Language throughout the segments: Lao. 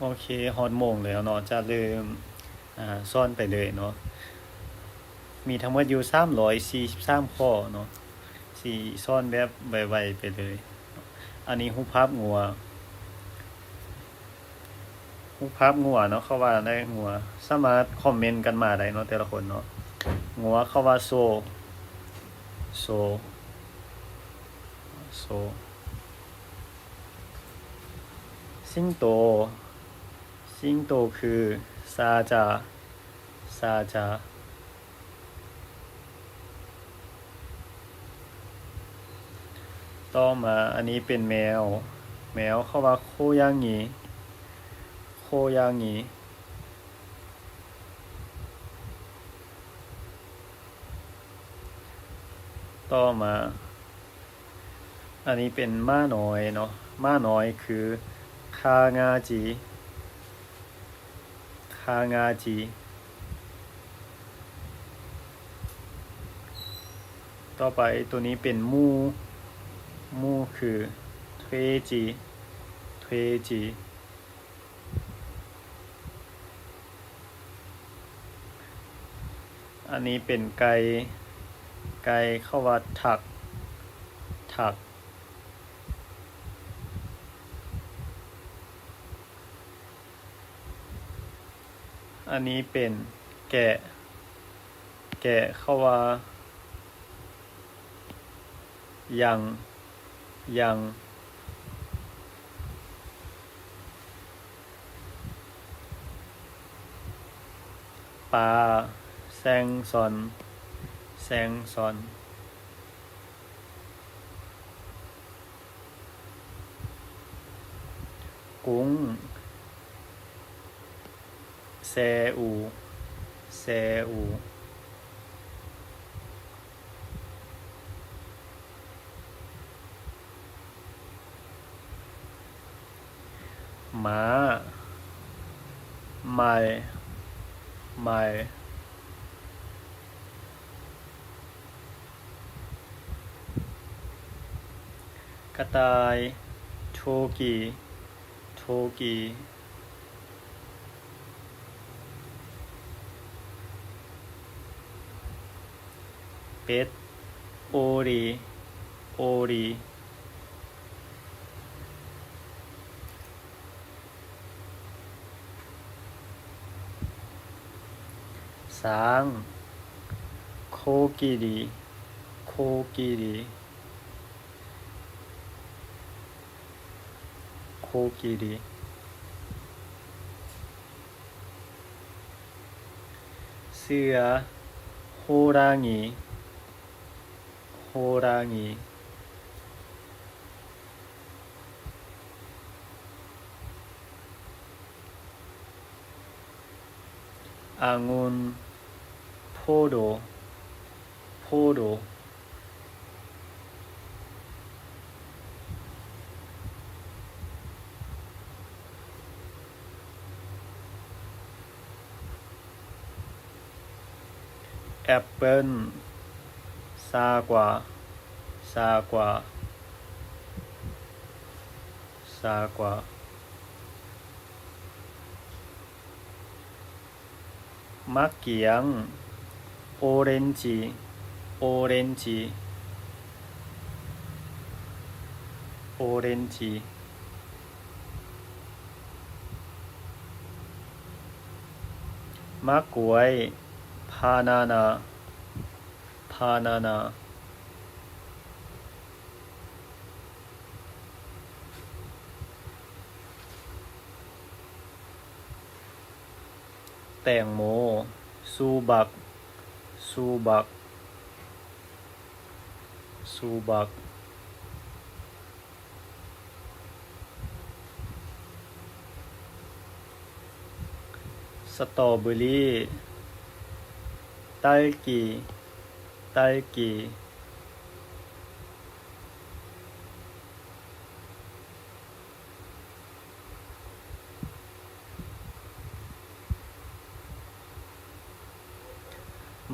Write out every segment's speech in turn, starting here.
ໂອເຄ ຮອດໂມງແລ້ວເນາະ ຈະເລີ່ມ ອ່າ ສອນໄປເລີຍເນາະ. ມີທັງໝົດຢູ່ສາມຮ້ອຍສີ່ສິບສາມຂໍ້ເນາະ ຊິສອນແບບໄວໆໄປເລີຍ. ອັນນີ້ຮູບພາບງົວ ຮູບພາບງົວເນາະ ເຂົາວ່າໄດ້ງົວ ສາມາດຄອມເມັນກັນມາໄດ້ເນາະ ແຕ່ລະຄົນເນາະ. ງົວເຂົາວ່າໂຊ ໂຊ ໂຊ. ສິງໂຕ ສິງໂຕຄື ຊາຈາ ຊາຈາ. ຕໍ່ມາ ອັນນີ້ເປັນແມວ ແມວເຂົາວ່າໂຄຍາງິ ໂຄຍາງິ. ຕໍ່ມາ ອັນນີ້ເປັນໝານ້ອຍເນາະ ໝານ້ອຍຄື ຄາງາຈິ ຄາງາຈິ. ຕໍ່ໄປ ໂຕນີ້ເປັນໝູ ໝູຄື ເທຈິ ເທຈິ. ອັນນີ້ເປັນໄກ່ ໄກ່ເຂົາວ່າທັກ ທັກ. ອັນນີ້ເປັນແກະ ແກະເຂົາວ່າ ຍັງ ຍັງ. ປາ ແຊງຊອນ ແຊງຊອນ. ກຸ້ງ ແຊອູ ແຊອູ. ມ້າ ໄມ ໄມ. ກະຕ່າຍ ໂທກີ ໂທກີ. ເປັດ ໂອຣີ ໂອຣີ. ຊ້າງ ໂຄກິລີ ໂຄກິລີ ໂຄກິລີ. ເສືອ ໂຮລາງີ ໂຮລາງີ. ອາງຸ່ນ ໂພໂດ ໂພໂດ. ແອັບເປິນ ຊາກວາ ຊາກວາ ຊາກວາ. ໝາກກຽງ ໂອເຣນຈີ ໂອເຣນຈີ ໂອເຣນຈີ. ໝາກກ້ວຍ ບານານາ ບານານາ. ແຕງໂມ ຊູບັກ ຊູບັກ ຊູບັກ. ສະຕໍເບີຣີ ຕາລກີ ຕາລກີ.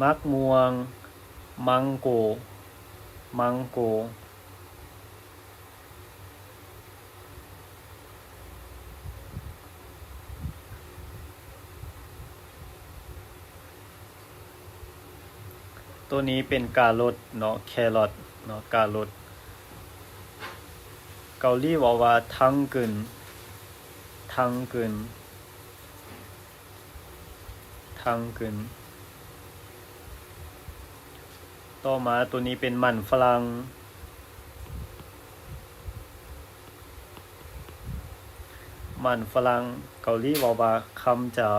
ໝາກມ່ວງ ມັງໂກ ມັງໂກ. ໝ ຕົວນີ້ເປັນກາລົດເນາະ ແຄຣອດເນາະ ກາລົດ. ເກົາຫຼີເວົ້າວ່າ 당근, 당근, 당근. ຕໍ່ມາຕົວນີ້ເປັນມັນຝຣັ່ງ, ມັນຝຣັ່ງ ເກົາຫຼີເວົ້າວ່າ 감자,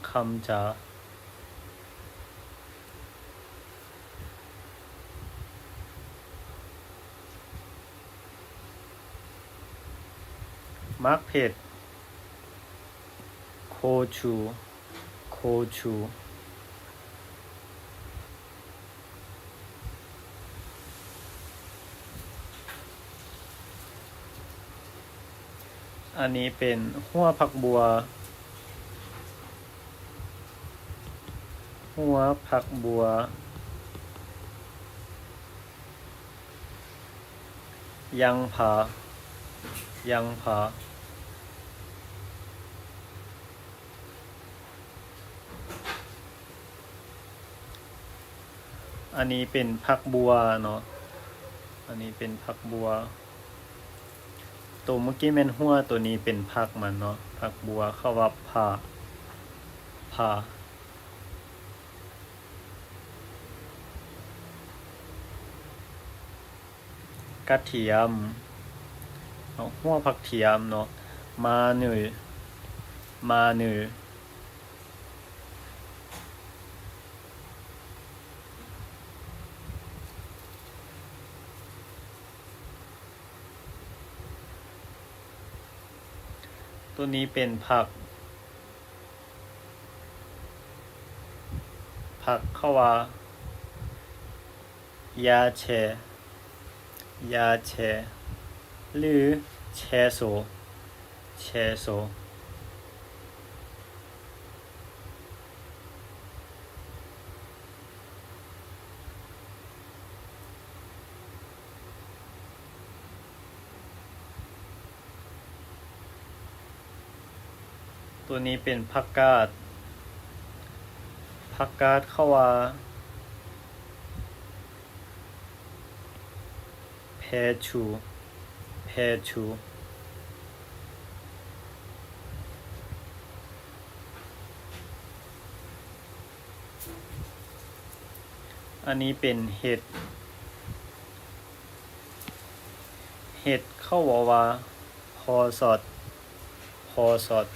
감자. ໝາກເຜັດ 고추, 고추. ອັນນີ້ເປັນຫົວຜັກບົ່ວ, ຫົວຜັກບົ່ວ, ຢາງພາ, ຢາງພາ. ອັນນີ້ເປັນຜັກບົ່ວເນາະ, ອັນນີ້ເປັນຜັກບົ່ວ. ໂຕເມື່ອກີ້ແມ່ນຫົວ, ໂຕນີ້ເປັນຜັກມັນເນາະ, ຜັກບົ່ວ. ເຂົາວ່າ 파, 파. ກະທຽມເນາະ, ຫົວຜັກທຽມເນາະ, 마늘, 마늘. ໂຕນີ້ເປັນຜັກ, ຜັກເຂົາວ່າ ຍາແຊ, ຢາແຊ ຫຼື ແຊໂຊ, ແຊໂຊ. ໂຕນີ້ເປັນຜັກກາດ, ຜັກກາດເຂົາວ່າ ແພຊູ, ແພຊູ. ອັນນີ້ເປັນເຫັດ, ເຫັດເຂົາເວົ້າວ່າ 버섯, 버섯.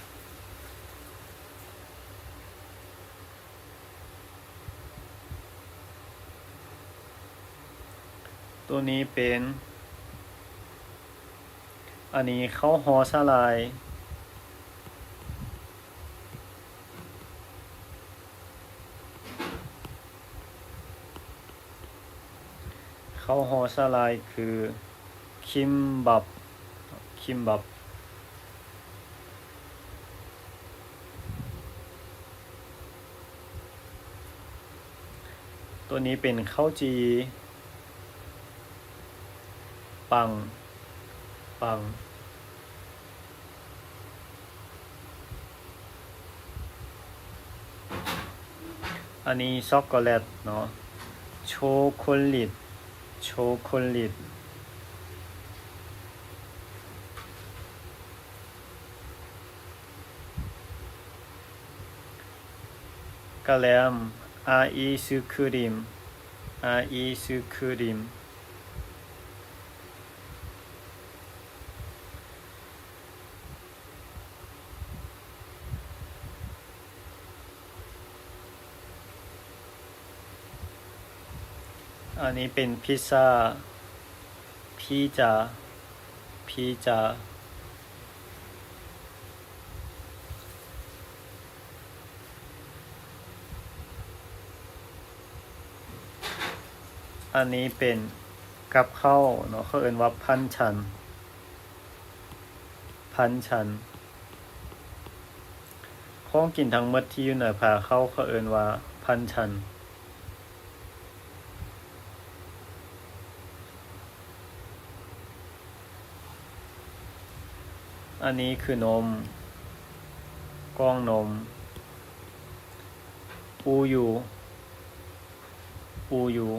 ໂຕນີ້ເປັນ, ອັນນີ້ເຂົ້າຫໍ່ສາຫຼ່າຍ, ເຂົ້າຫໍ່ສາຫຼ່າຍຄື คิมบับ, ຄິມບັບ. ໂຕນີ້ເປັນເຂົ້າຈີ່, ປັງ, ປັງ. ອັນນີ້ຊັອກໂກແລັດເນາະ, ໂຊໂກລິດ, ໂຊໂກລິດ. ກະແລັມ, ອາອີສຄຣີມ, ອາອີສຄຣີມ. ອັນນີ້ເປັນພິຊາ, ພີຊາ, ພີຊາ. ອັນນີ້ເປັນກັບເຂົ້າເນາະ, ເຂົາເອີ້ນວ່າ 반찬, 반찬. ຂອງກິນທັງໝົດທີ່ຢູ່ໃນພາເຂົ້າ ເຂົາເອີ້ນວ່າ 반찬. ອັນນີ້ຄືນົມ, ກ່ອງນົມ, 우유, ປູຢູ່.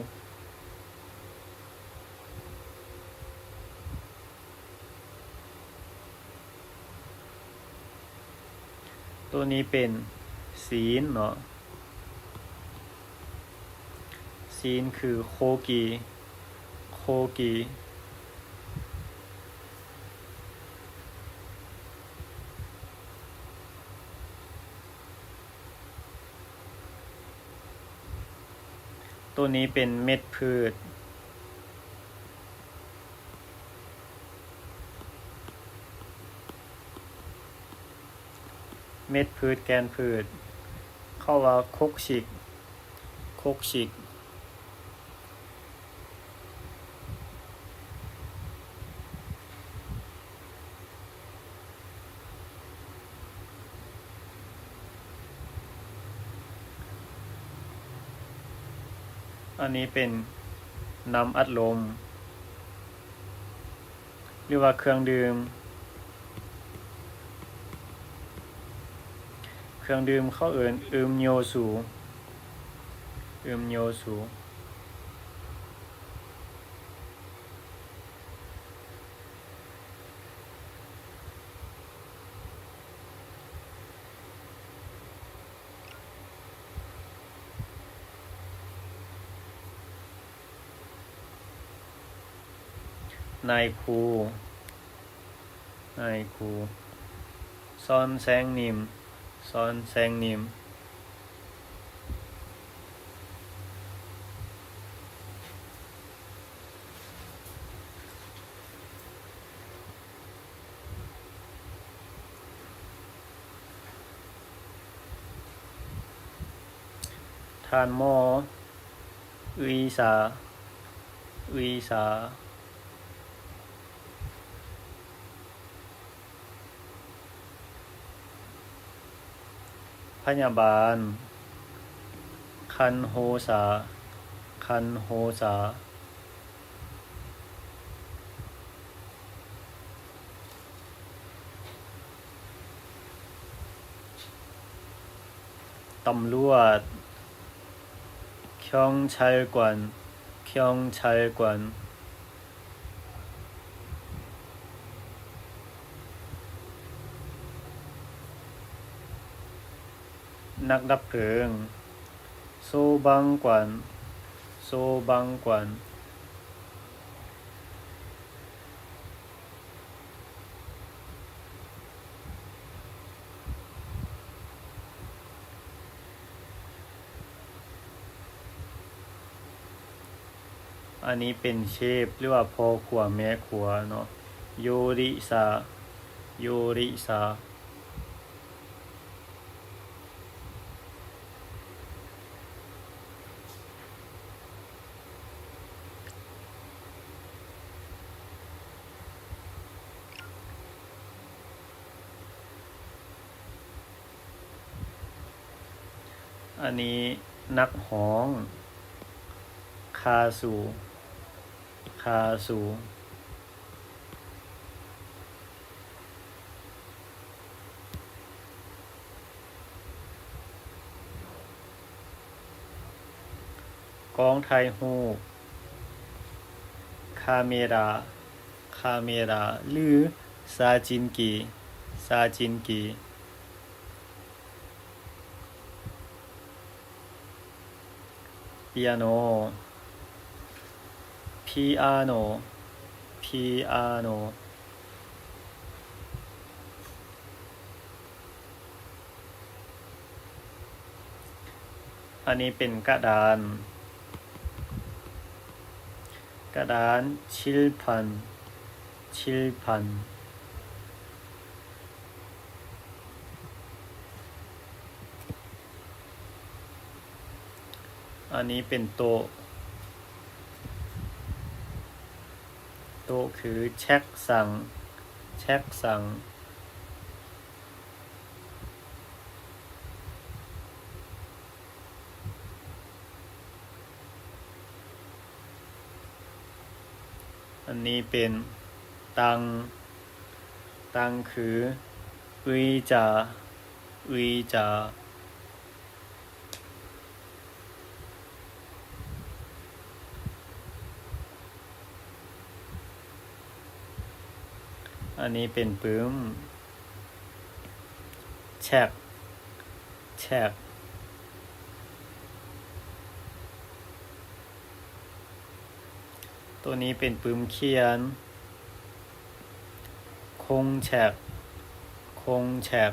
ໂຕນີ້ເປັນຊີນເນາະ, ຊີນຄືໂຄກີ, ໂຄກີ. ໂຕນີ້ເປັນເມັດພືດ, ເມັດພືດ ແກ່ນພືດ, ເຂົາວ່າຄົກຊິກ, ຄົກຊິກ. ອັນນີ້ເປັນນ້ຳອັດລົມ ຫຼືວ່າເຄື່ອງດື່ມ, ເຄື່ອງດື່ມເຂົາເອີ້ນ ອຶມໂຍຊູ, ອຶມໂຍຊູ. ນາຍຄູ, ນາຍຄູ. ຊອນແຊງນິມ, ຊອນແຊງນິມ. ທ່ານໝໍ, ອຶຍສາ, ອຶຍສາ. ພະຍາບານ, ຄັນໂຮຊາ, ຄັນໂຮຊາ. ຕຳຫຼວດ, ຄຽງໄຊກວນ, ຄຽງໄຊກວນ. ນັກດັບເພີງ, ໂຊບັງກວນ, ໂຊບັງກວນ. ອັນນີ້ເປັນເຊຟ ຫຼືວ່າພໍ່ຄົວແມ່ຄົວເນາະ, ໂຢລິຊາ, ໂຢລິຊາ. ອັນນີ້ນັກຮ້ອງ, ຄາຊູ, ຄາຊູ. ກ້ອງຖ່າຍຮູບ, ຄາເມຣາ, ຄາເມຣາ ຫຼື ຊາຈິນກີ, ຊາຈິນກີ. ປຽໂນ, ພິອາໂນ, ພິອາໂນ. ອັນນີ້ເປັນກະດານ, ກະດານ, ຊິລພັນ, ຊິລພັນ. ອັນນີ້ເປັນໂຕະ, ໂຕະຄື ແຊັກຊັງ, ແຊັກຊັງ. ອັນນີ້ເປັນຕັ່ງ, ຕັ່ງຄື ອຶຍຈາ, ອຶຍຈາ. ອັນນີ້ເປັນປຶ້ມ ແຊັກ ແຊັກ. ໂຕນີ້ເປັນປຶ້ມຂຽນ ຄົງແຊັກ ຄົງແຊັກ.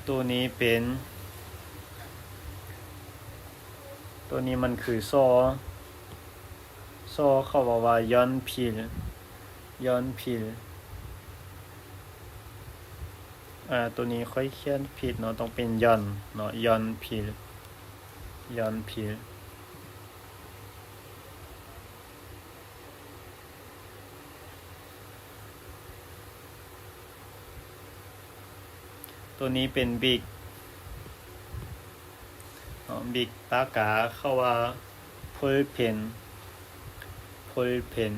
ໂຕນີ້ເປັນ ໂຕນີ້ມັນຄືສໍ ສໍ ເຂົາເວົ້າວ່າ ຢອນພິລ ຢອນພິລ. ອາ ໂຕນີ້ຂ້ອຍຂຽນຜິດເນາະ ຕ້ອງເປັນຢອນເນາະ ຢອນພິລ ຢອນພິລ. ໂຕນີ້ເປັນບິກເນາະ ບິກ ປາກກາ ເຂົາວ່າ ໂພລເພັນ ໂພລເພັນ.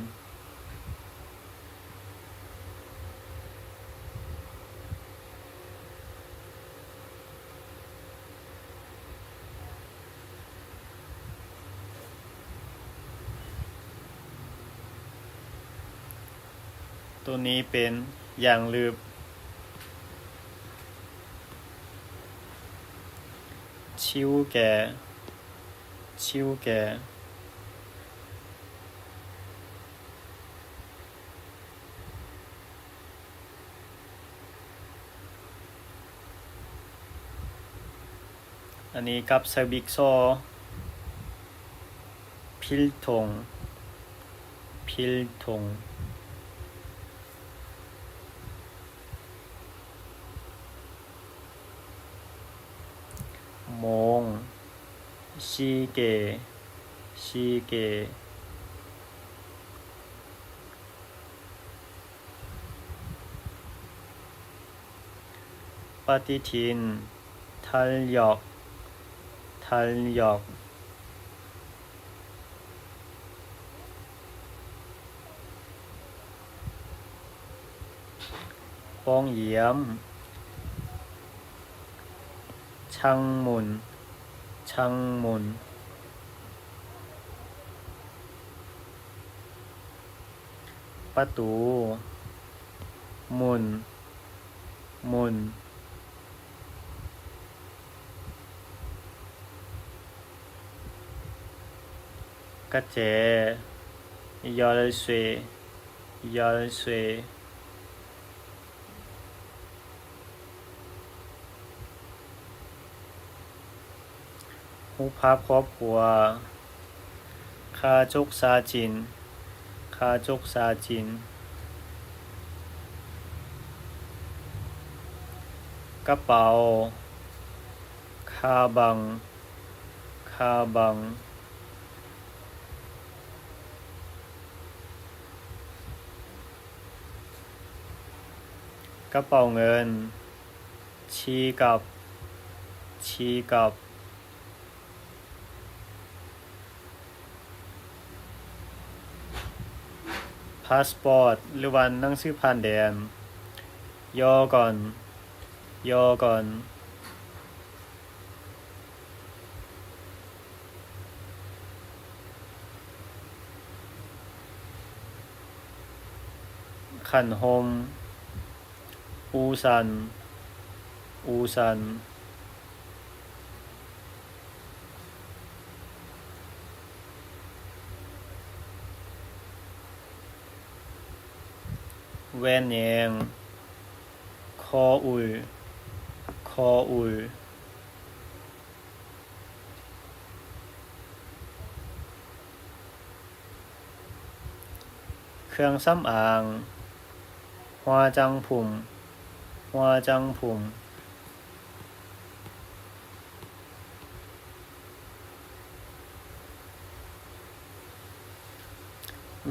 ໂຕນີ້ເປັນຢາງລຶບ ຊິວແກ ຊິວແກ. ອັນນີ້ກັບໃສ່ບິກຊໍ ພິລທົງ ພິລທົງ. ໂມງ ຊີເກ ຊີເກ. ປະຕິທິນ ທັນຢອກ ທັນຢອກ. ປ່ອງຢ້ຽມ ຊ່າງໝຸ່ນ ຊ່າງໝຸ່ນ. ປະຕູ ໝຸ່ນ ໝຸ່ນ. ກະແຈ ຢອນເຊ ຢອນເຊ. ຮູບພາບຄອບຄົວ ຄາຈົກຊາຈິນ ຄາຈົກຊາຈິນ. ກະເປົາ ຄາບັງ ຄາບັງ. ກະເປົາເງິນ ຊີກັບ ຊີກັບ. ພາສປອດ ຫຼືວ່າໜັງສືຜ່ານແດນ ຍໍກ່ອນ ຍໍກ່ອນ. ຂັນຮົ່ມ ອູຊັນ ອູຊັນ. ແວ່ນແຍງ ຄໍອຸນ ຄໍອຸນ. ເຄື່ອງສຳອາງ ຮວາຈັງຜຸມ ຮວາຈັງຜຸມ.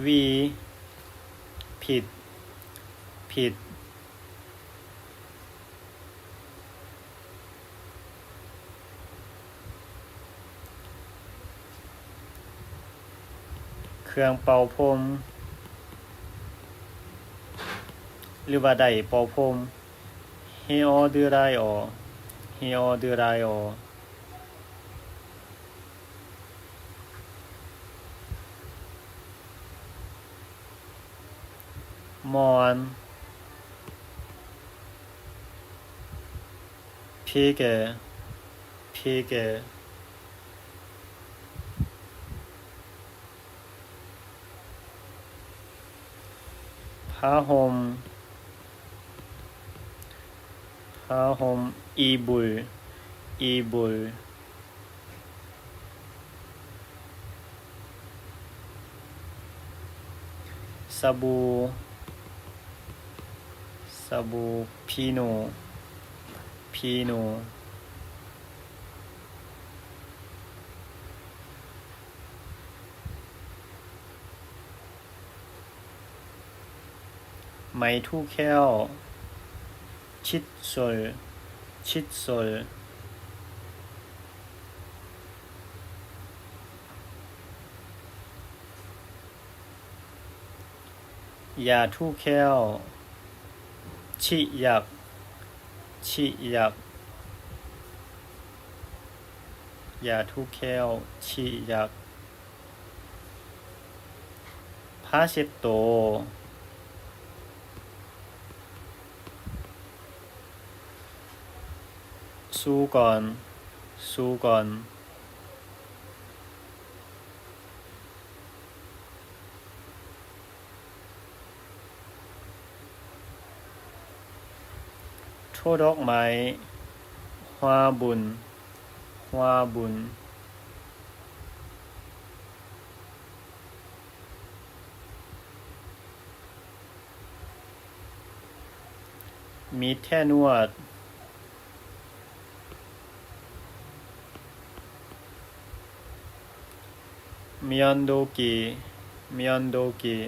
ວີ ຜິດ ຜິດ. ເຄື່ອງເປົ່າຜົມ ຫຼືວ່າໄດເປົ່າຜົມ ເຮອໍ ດືຣາຍອໍ ເຮອໍ ດືຣາຍອໍ. ໝອນ, ເພກະ, ເພກະ. ຜ້າຫົ່ມ, ຜ້າຫົ່ມ. ອີບຸນ, ອີບຸນ. ສະບູ, ສະບູ. ພີໂນ, ພີໂນ. ໄມ້ຖູແຂ້ວ, ຊິດໂຊ, ຊິດໂຊ. ຢາຖູແຂ້ວ, ຊິຍັກ, ຊິຍັກ. ຢາຖູແຂ້ວ, ຊິຍັກ. ຜ້າເຊັດໂຕ, ຊູກ່ອນ, ຊູກ່ອນ. ໂທດອກໄມ້, ຮວາບຸນ, ຮວາບຸນ. ມີດແຖນວດ, ມຽນໂດກີ, ມຽນໂດກີ.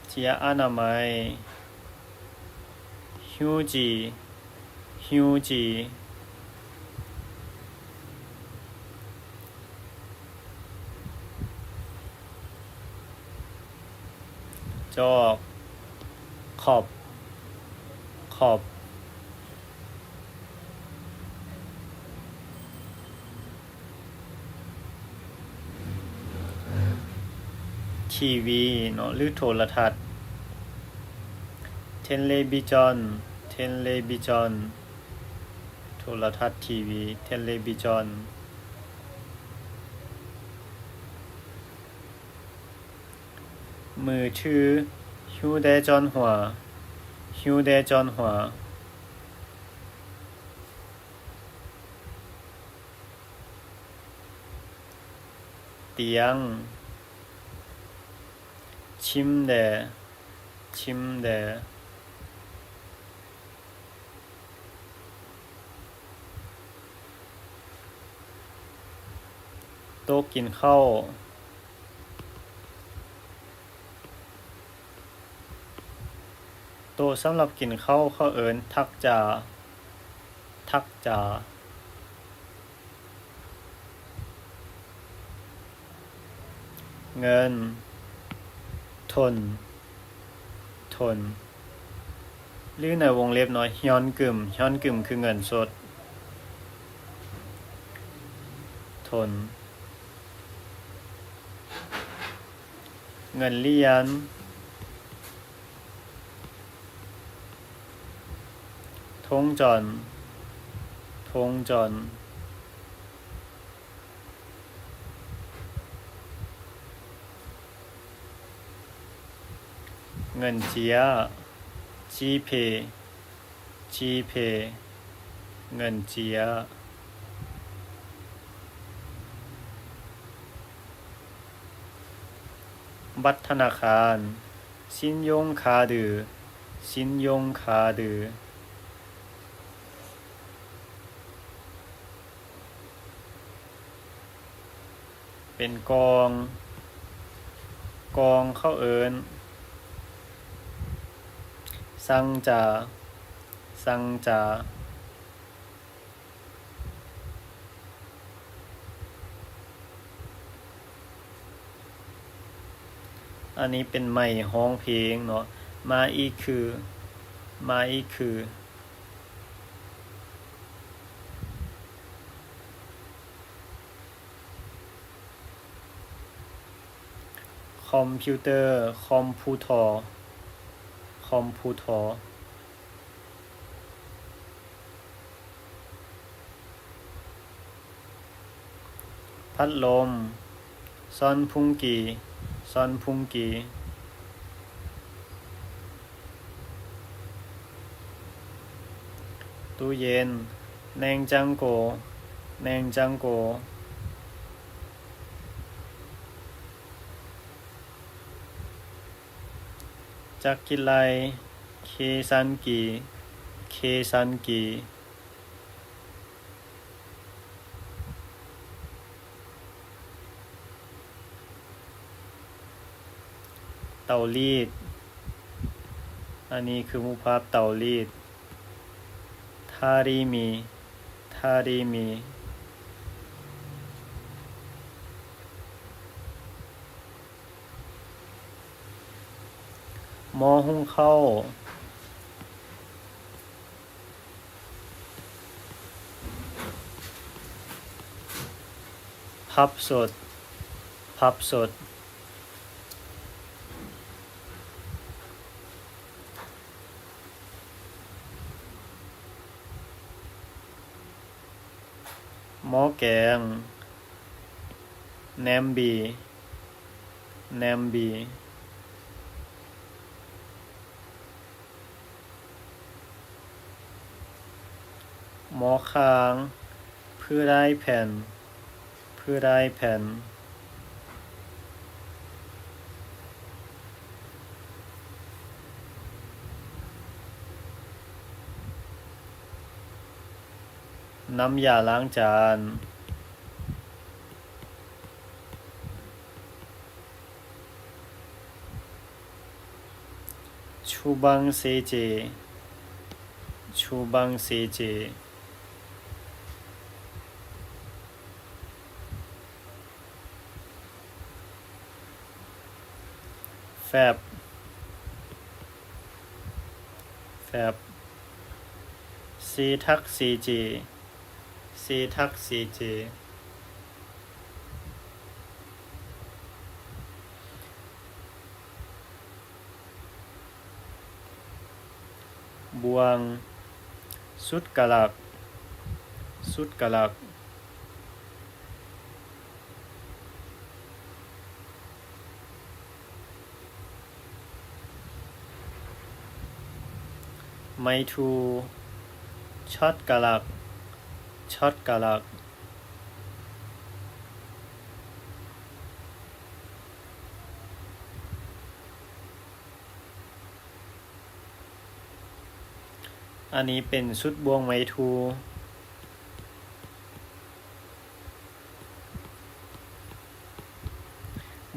ເຈ້ຍອະນາໄມ, ຫິວຈີ, ຫິວຈີ. ຈອກ, ຂອບ, ຂອບ. ທີວີເນາະ ຫຼື ໂທລະທັດ, ເທເລວິຈອນ, ເທເລວິຈອນ. ໂທລະທັດ, ທີວີ, ເທເລວິຈອນ. ມືຖື, ຫູແດຈອນຫົວ, ຫູແດຈອນຫົວ. ຕຽງ, ຊິມແດ, ຊິມແດ. ໂຕະກິນເຂົ້າ, ໂຕະສຳລັບກິນເຂົ້າ ເຂົາເອີ້ນທັກຈາ, ທັກຈາ. ເງິນ, ທົນ, ທົນ. ຫຼື ໃນວົງເລັບເນາະ, ຮຽນກຶມ, ຮຽນກຶມຄືເງິນສົດ, ທົນ. ເງິນຫຼຽນ, ທົງຈອນ, ທົງຈອນ. ເງິນເຈ້ຍ, ຈີເພ, ຈີເພ, ເງິນເຈ້ຍ. ບັດທະນາຄານ, ຊິນຍົງຄາດື, ຊິນຍົງຄາດື. ເປັນກ່ອງ, ກ່ອງເຂົາເອີ້ນ ຊັງຈາ, ຊັງຈາ. ອັນນີ້ເປັນໄມຮ້ອງເພງເນາະ, ມາອີກຄື, ມາອີກຄື. ຄອມພິວເຕີ, ຄອມພູເຕີ, ຄອມພູເຕີ. ພັດລົມ, ຊອນພຸງກີ, ຊອນພຸງກີ. ຕູ້ເຢັນ, ແນງຈັງໂກ, ແນງຈັງໂກ. ຈັກກິດໄລ່, ເຄຊັນກີ, ເຄຊັນກີ. ເຕົາລີດ, ອັນນີ້ຄືຮູບພາບເຕົາລີດ. ທາຣີມີ, ທາຣີມີ. ໝໍ້ຫຸງເຂົ້າ. ຜັບສົດ, ຜັບສົດ. ໝໍ້ແກງ, ແໜມບີ, ແໜມບີ. ໝໍ້ຄາງ, ຟຣາຍແພນ, ຟຣາຍແພນ. ນ້ຳຢາລ້າງຈານ. ຊຸບັງເຊເຈ, ຊຸບັງເຊເຈ. ແຟັບ, ແຟັບ. ເຊທັກເຊເຈ, ເຊທັກເຊເຈ. ບ່ວງ, ສຸດກະລັກ, ສຸດກະລັກ. ໄມ້ທູ, ຊັອດກະລັກ, ຊັອດກະລັກ. ອັນນີ້ເປັນຊຸດບ່ວງໄມ້ທູ.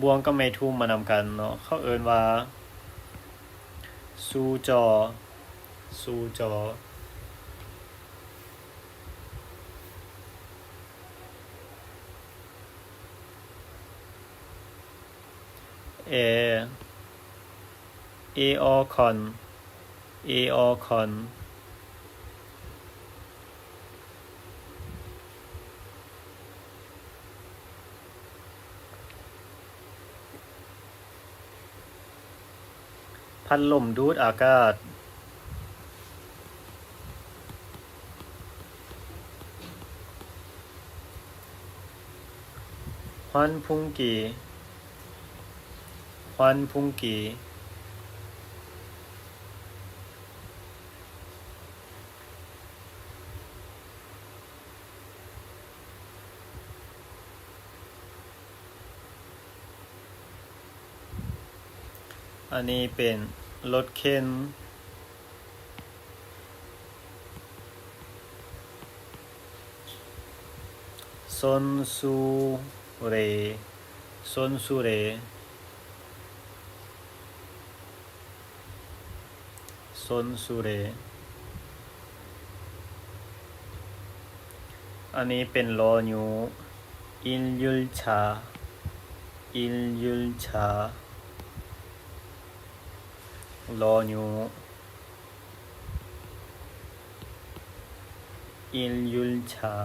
ບ່ວງກັບໄມ້ທູມານຳກັນເນາະ, ເຂົາເອີ້ນວ່າຊູຈໍ, ຊູຈໍ. ແອ, ເອ ອໍ ຄອນ, ເອ ອໍ ຄອນ. ພັດລົມດູດອາກາດ. ຄວັນພຸງກີ, ຄວັນພຸງກີ. ອັນນີ້ເປັນລົດເຂັນ. ຊົນຊູເຣ, ຊົນຊູເຣ, ຊົນຊູເຣ. ອັນນີ້ເປັນລໍຍູ້, ອິນຢູລຊາ, ອິນຢູລຊາ, ລໍຍູ້. ອິນຢູລຊາ.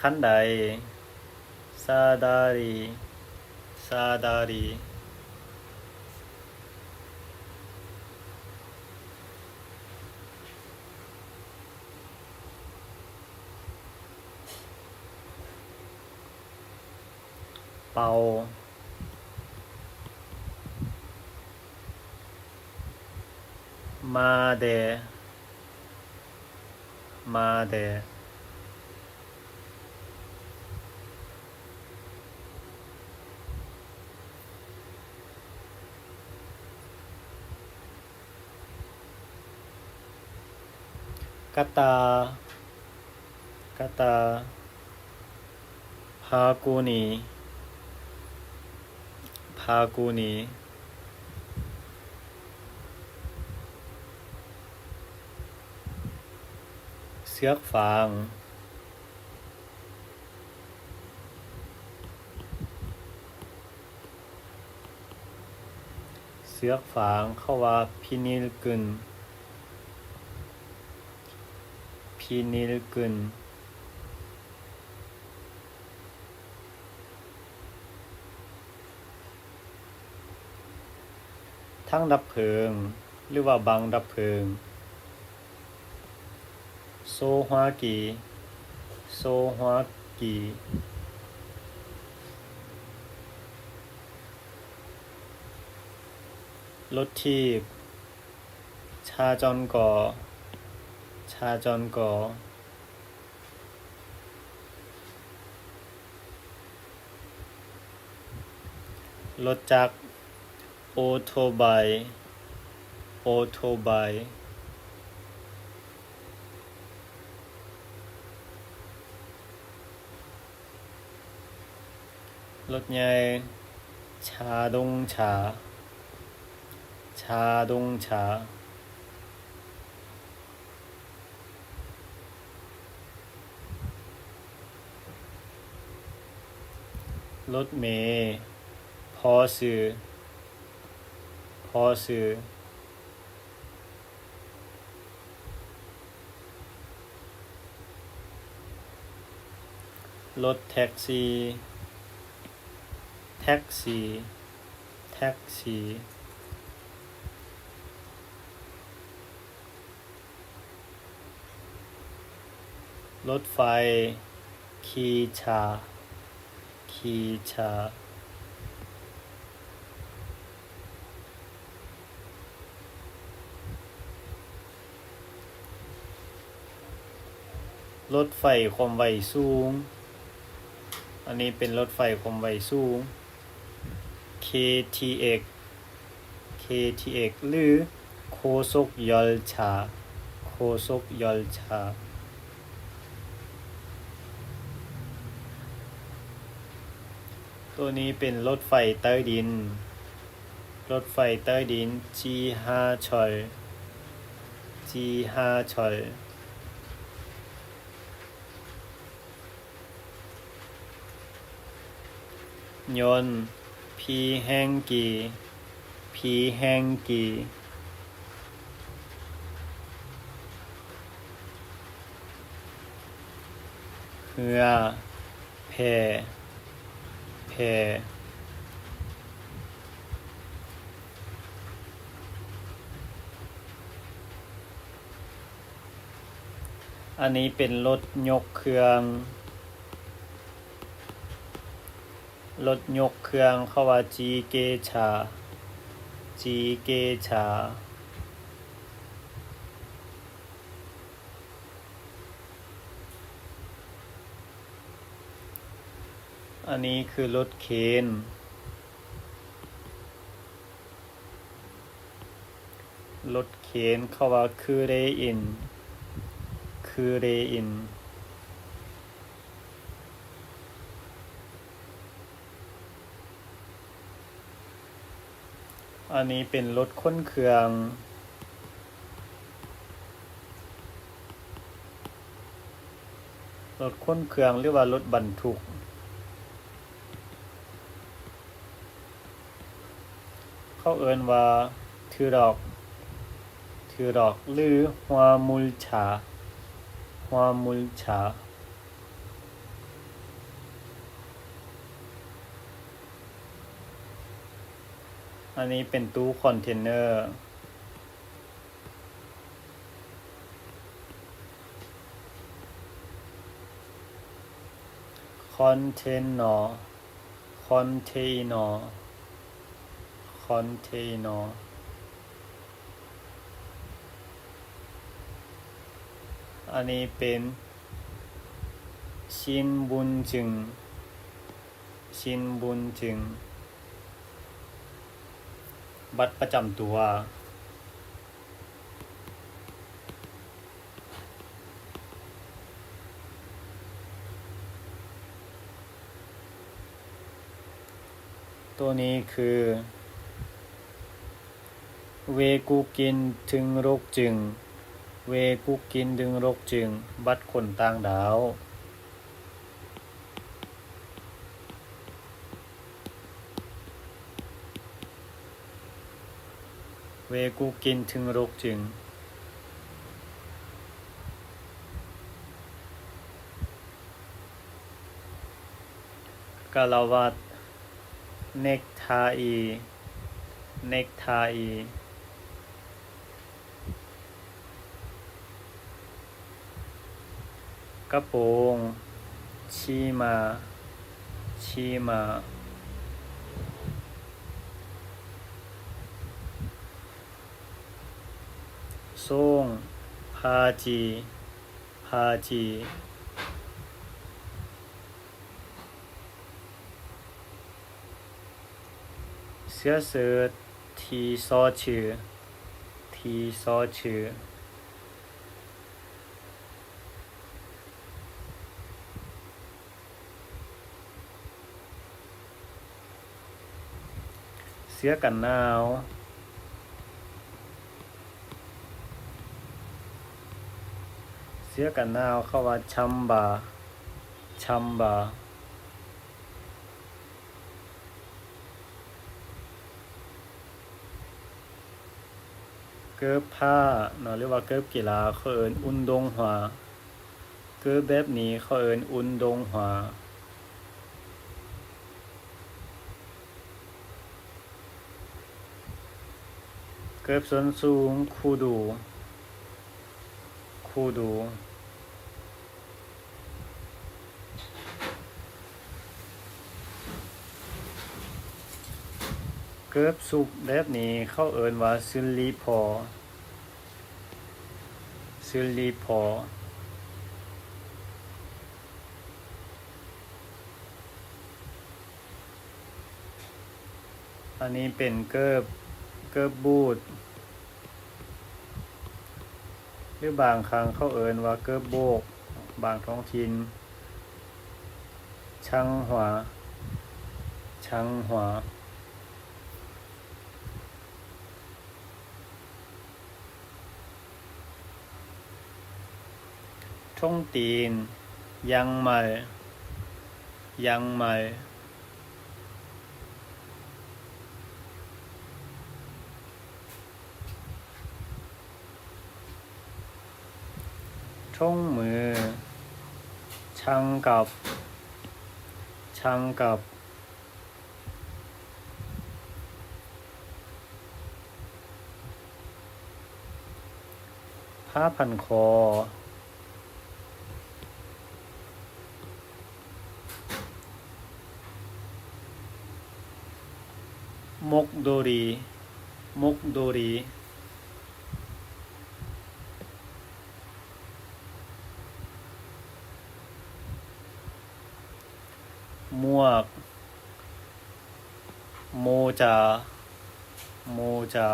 ຂັ້ນໃດ. ສະດາລີ, ສະດາລີ. ເປົາ. ມາແດ່, ມາແດ່. ກະຕ່າ, ກະຕ່າ. ພາກຸນີ, ພາກຸນີ. ເຊືອກຟາງ. ເຊືອກຟາງ ເຂົາວ່າ 비닐끈, 비닐끈. ຖັງດັບເພີງ ຫຼືວ່າບັງດັບເພີງ. ໂຊຮວາກີ, ໂຊຮວາກີ. ລົດຖີບ. 자전거, 자전거. ລົດຈັກ. 오토바이, 오토바이. ລົດໃຫຍ່. 자동차, 자동차. ລົດເມ. 버스, 버스. ລົດແທັກຊີ, ແທັກຊີ, ແທັກຊີ. ລົດໄຟ. 기차, 기차. ລົດໄຟຄວາມໄວສູງ. ອັນນີ້ເປັນລົດໄຟຄວາມໄວສູງ. KTX, KTX ຫຼື 고속열차, 고속열차. ໂຕນີ້ເປັນລົດໄຟໃຕ້ດິນ, ລົດໄຟໃຕ້ດິນ. 지하철, 지하철. ຍົນ. 비행기, 비행기. ເຮືອ. 배, 배. ອັນນີ້ເປັນລົດຍົກເຄື່ອງ, ລົດຍົກເຄື່ອງ ເຂົາວ່າ 지게차, 지게차. ອັນນີ້ຄືລົດເຄນ. ລົດເຄນ ເຂົາວ່າ 크레인, 크레인. ອັນນີ້ເປັນລົດຂົນເຄື່ອງ, ລົດຂົນເຄື່ອງ ຫຼືວ່າລົດບັນທຸກ. ເຂົາເອີ້ນວ່າ 트럭, 트럭 ຫຼື 화물차, 화물차. ອັນນີ້ເປັນຕູ້ຄອນເທນເນີ ຄອນເທນນໍ ຄອນເທນໍ ຄອນເທນໍ. ອັນນີ້ເປັນ ຊິນບຸນຈຶງ ຊິນບຸນຈຶງ ບັດປະຈຳຕົວ. ໂຕນີ້ຄື ເວກຸກິນທຶງລົກຈຶງ ເວກຸກິນດຶງລົກຈຶງ ບັດຄົນຕ່າງດ້າວ. ເວກຸກິນທຶງລົກຈຶງ ກາລະວັດ ເນັກທາອີ ເນັກທາອີ. ກະໂປງ ຊີມາ ຊີມາ. ໂສ້ງ ພາຈີ ພາຈີ. ເສື້ອເຊີດ ທີຊໍຊື່ ທີຊໍຊື່. ເສື້ອກັນໜາວ ເສື້ອກັນໜາວ ເຂົາວ່າ ຊຳບາ ຊຳບາ. ເກີບຜ້າເນາະ ຫຼືວ່າເກີບກິລາ ເຂົາເອີ້ນ ອຸນດົງຮວາ. ເກີບແບບນີ້ເຂົາເອີ້ນ ອຸນດົງຮວາ. ເກີບສົ້ນສູງ ຄູດູ ຄູດູ. ເກີບສຸບແບບນີ້ເຂົາເອີ້ນວ່າ ຊຶນລີພໍ ຊຶນລີພໍ. ອັນນີ້ເປັນເກີບ ເກີບບູດ ຫຼືບາງຄັ້ງເຂົາເອີ້ນວ່າເກີບໂບກ ບາງທ້ອງຖິ່ນ. ຊັງຫົວ ຊັງຫົວ. ຖົງຕີນ ຢາງໄມ ຢາງໄມ. ຖົງມື ຊັງກັບ ຊັງກັບ. ຜ້າພັນຄໍ ມົກໂດຣີ ມົກໂດຣີ. ໝວກ ໂມຈາ ໂມຈາ.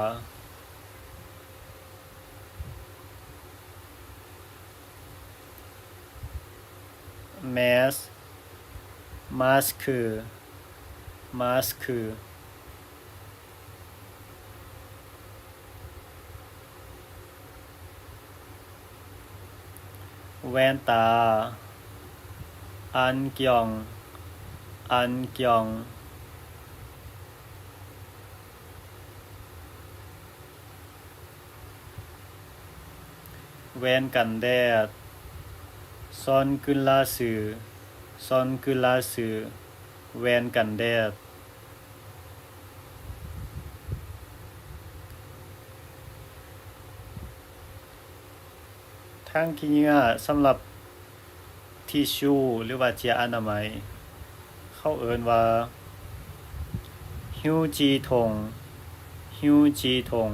ແມສ ມາສຄື ມາສຄື. ແວ່ນຕາ ອັນກຽງ ອັນກຽງ. ແວ່ນກັນແດດ ຊອນກືລາຊື ຊອນກືລາຊື ແວ່ນກັນແດດ. ຖັງຂີ້ເຫຍື້ອສຳລັບທິຊູ ຫຼືວ່າເຈ້ຍອະນາໄມ ເຂົາເອີ້ນວ່າ ຫິວຈີຖົງ ຫິວຈີຖົງ.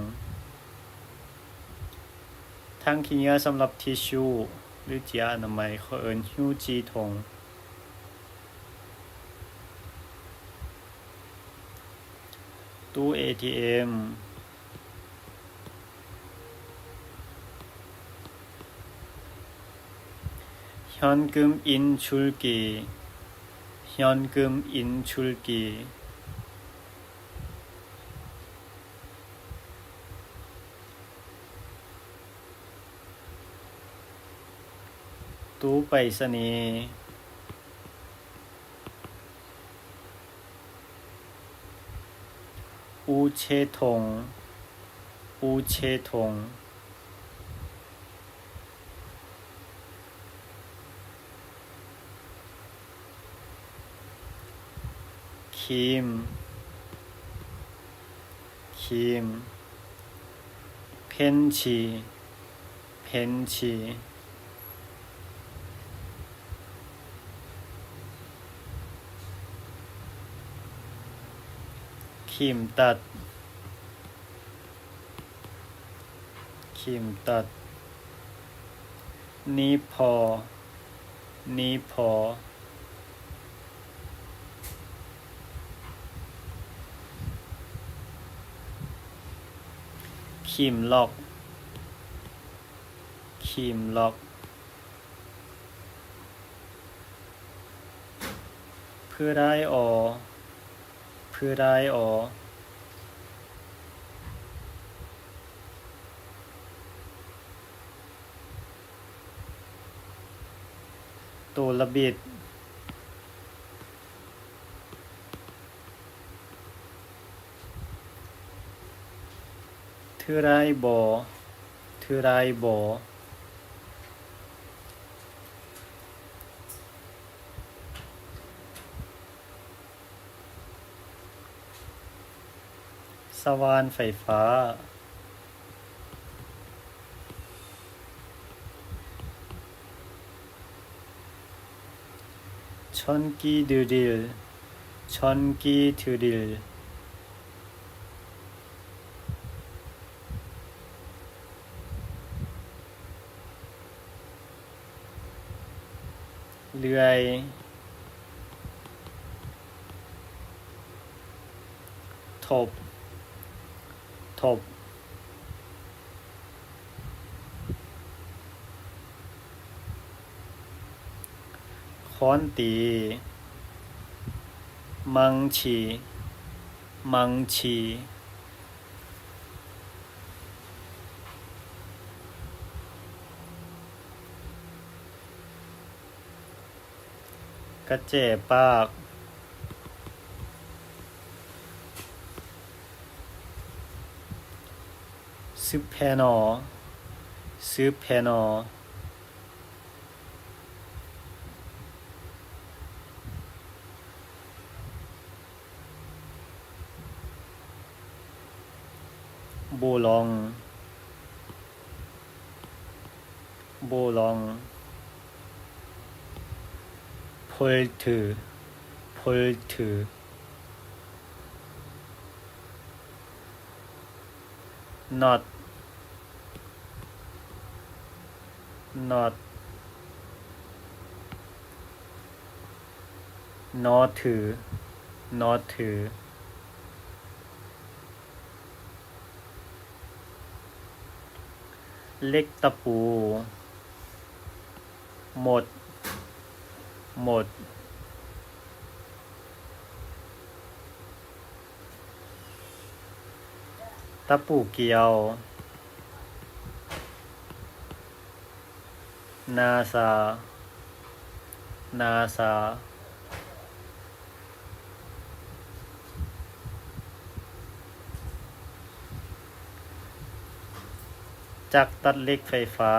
ຖັງຂີ້ເຫຍື້ອສຳລັບທິຊູ ຫຼືເຈ້ຍອະນາໄມ ເຂົາເອີ້ນຫິວຈີຖົງ. ຕູ້ເອທີເອັມ 현금 인출기, 현금 인출기. ຕູ້ໄປສະນີ. 우체통, 우체통. ຄີມ, ຄີມ. 펜치, 펜치. ຄີມຕັດ, ຄີມຕັດ. ܢີຟພໍ, ܢີຟພໍ. ຄີມລັອກ, ຄີມລັອກ. ພຣາຍອໍ, ພຣາຍອໍ. ໂຕລະບິດ. ທຣາຍບໍ, ທຣາຍບໍ. ສະຫວ່ານໄຟຟ້າ. 전기드릴, 전기드릴. ເລື່ອຍ, ທົບ, ທົບ. ຄ້ອນຕີ. ມັງຊີ, ມັງຊີ. ກະແຈປາກ. ຊຶບແພນໍ, ຊຶບແພນໍ. ໂບລອງ, ໂບລອງ. ໂພລເທີ, ໂພລເທີ. ນັອດ, ນັອດ. ນໍຖື, ນໍຖື. ເຫຼັກຕະປູ. ມົດ, ມົດ. ຕະປູກ່ຽວ. ນາຊາ, ນາຊາ. ຈັກຕັດເຫຼັກໄຟຟ້າ,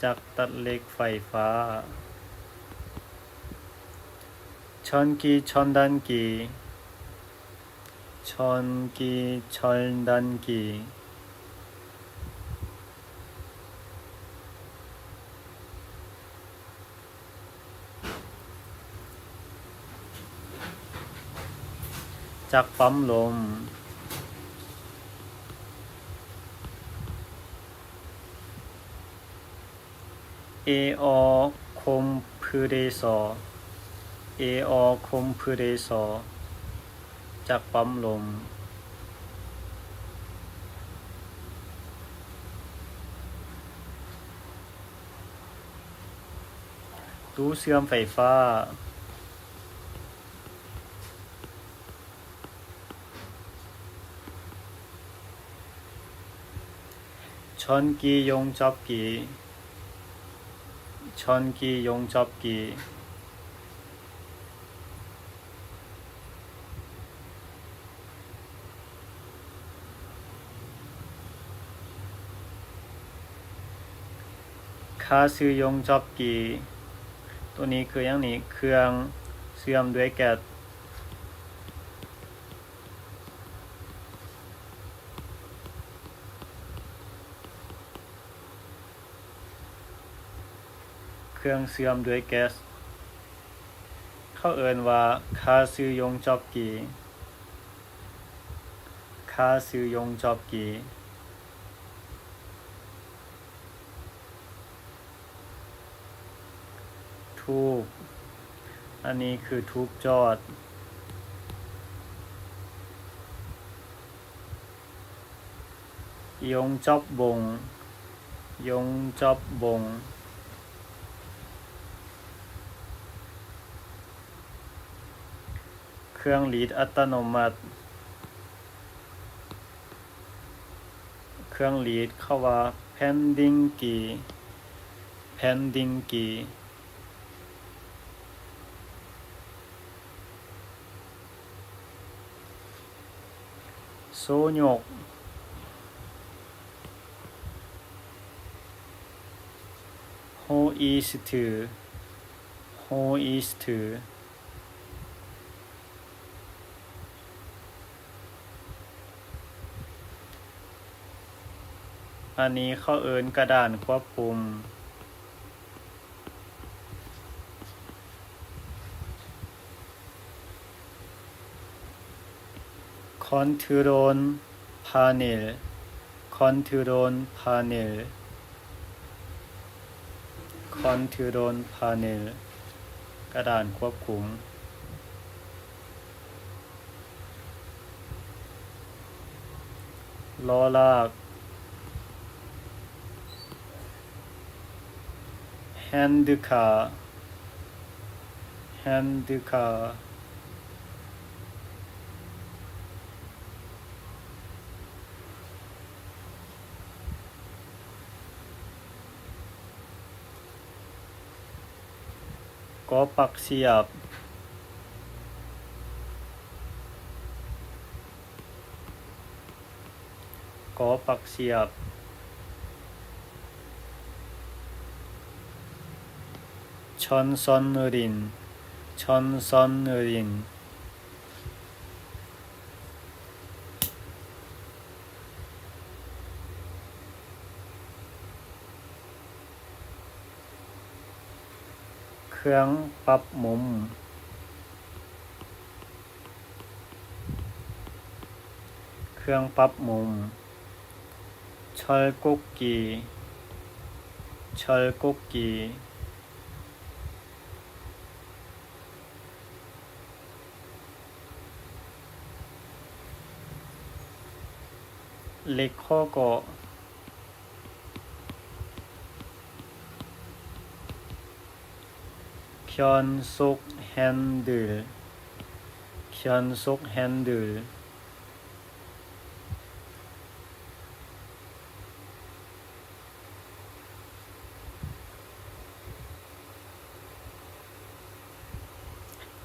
ຈັກຕັດເຫຼັກໄຟຟ້າ. 전기, 첨단기, 전기, 첨단기. ຈັກປ້ຳລົມ. ເອອໍ ຄົມພືເດຊໍ. ເອອໍ ຄົມພືເດຊໍ ຈັກປ້ຳລົມ. ຕູ້ເຊື່ອມໄຟຟ້າ. ຊອນກີຍົງຈອບກີ. ຊອນກີຍົງຈອບກີ. ຄາຊືຍົງຈອບກີ. ໂຕນີ້ຄືຫຍັງນີ້? ເຄື່ອງເຊື່ອມດ້ວຍແກັດ. ເຄື່ອງເຊື່ອມດ້ວຍແກັດ ເຂົາເອີ້ນວ່າ ຄາຊືຍົງຈອບກີ. ຄາຊືຍົງຈອບກີ. ທູບ. ອັນນີ້ຄືທູບຈອດ. ຍົງຈອບບົງ. ຍົງຈອບບົງ. ເຄື່ອງລີດອັດຕະໂນມັດ. ເຄື່ອງລີດ ເຂົາວ່າ ແພນດິງກີ. ແພນດິງກີ. ໂສ້ຍົກ. ໂຮອີສຖື. ໂຮອີສຖື. ອັນນີ້ເຂົາເອີ້ນກະດານຄວບຄຸມ. ຄອນໂທຣນພາເນລ. ຄອນໂທຣນພາເນລ. ຄອນໂທຣນພາເນລ. ກະດານຄວບຄຸມ. ລໍ້ລາກ. ແຮນດິຄາ. ແຮນດິຄາ. ກໍປັກສຽບ. ກໍປັກສຽບ. ຊອນຊອນເນີຣິນ. ຊອນຊອນເນີຣິນ. ເຄື່ອງປັບມຸມ. ເຄື່ອງປັບມຸມ. ຊອຍກົກກີ. ຊອຍກົກກີ. ເຫຼັກຂໍ້ເກາະ. ຄຽນສົກແຮນດິລ. ຄຽນສົກແຮນດິລ.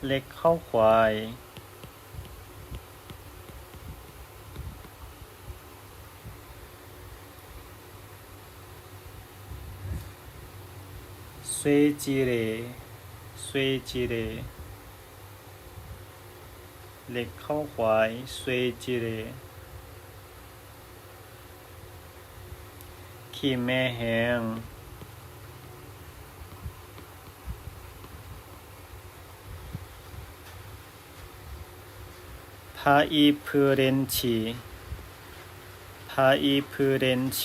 ເຫຼັກເຂົ້າຄວາຍ. ຊວຍຈີເຣ. ຊວຍຈີເຣ. ເຫຼັກເຂົ້າຄວາຍ. ຊວຍຈີເຣ. ຂີມແມ່ແຮງ. ພ Party French, Party French.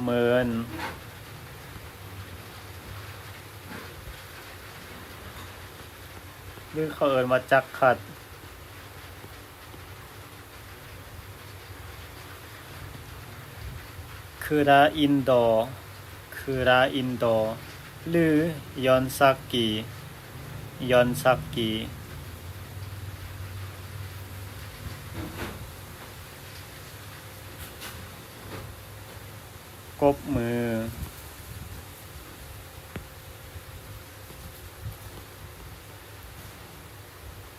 ເມີນ ຫຼື ເຂົາເອີ້ນວ່າຈັກຂັດ. ຄືລາອິນດໍ ຄືລາອິນດໍ ຫຼື ຢອນຊັກກີ ຢອນຊັກກີ. ກົບມື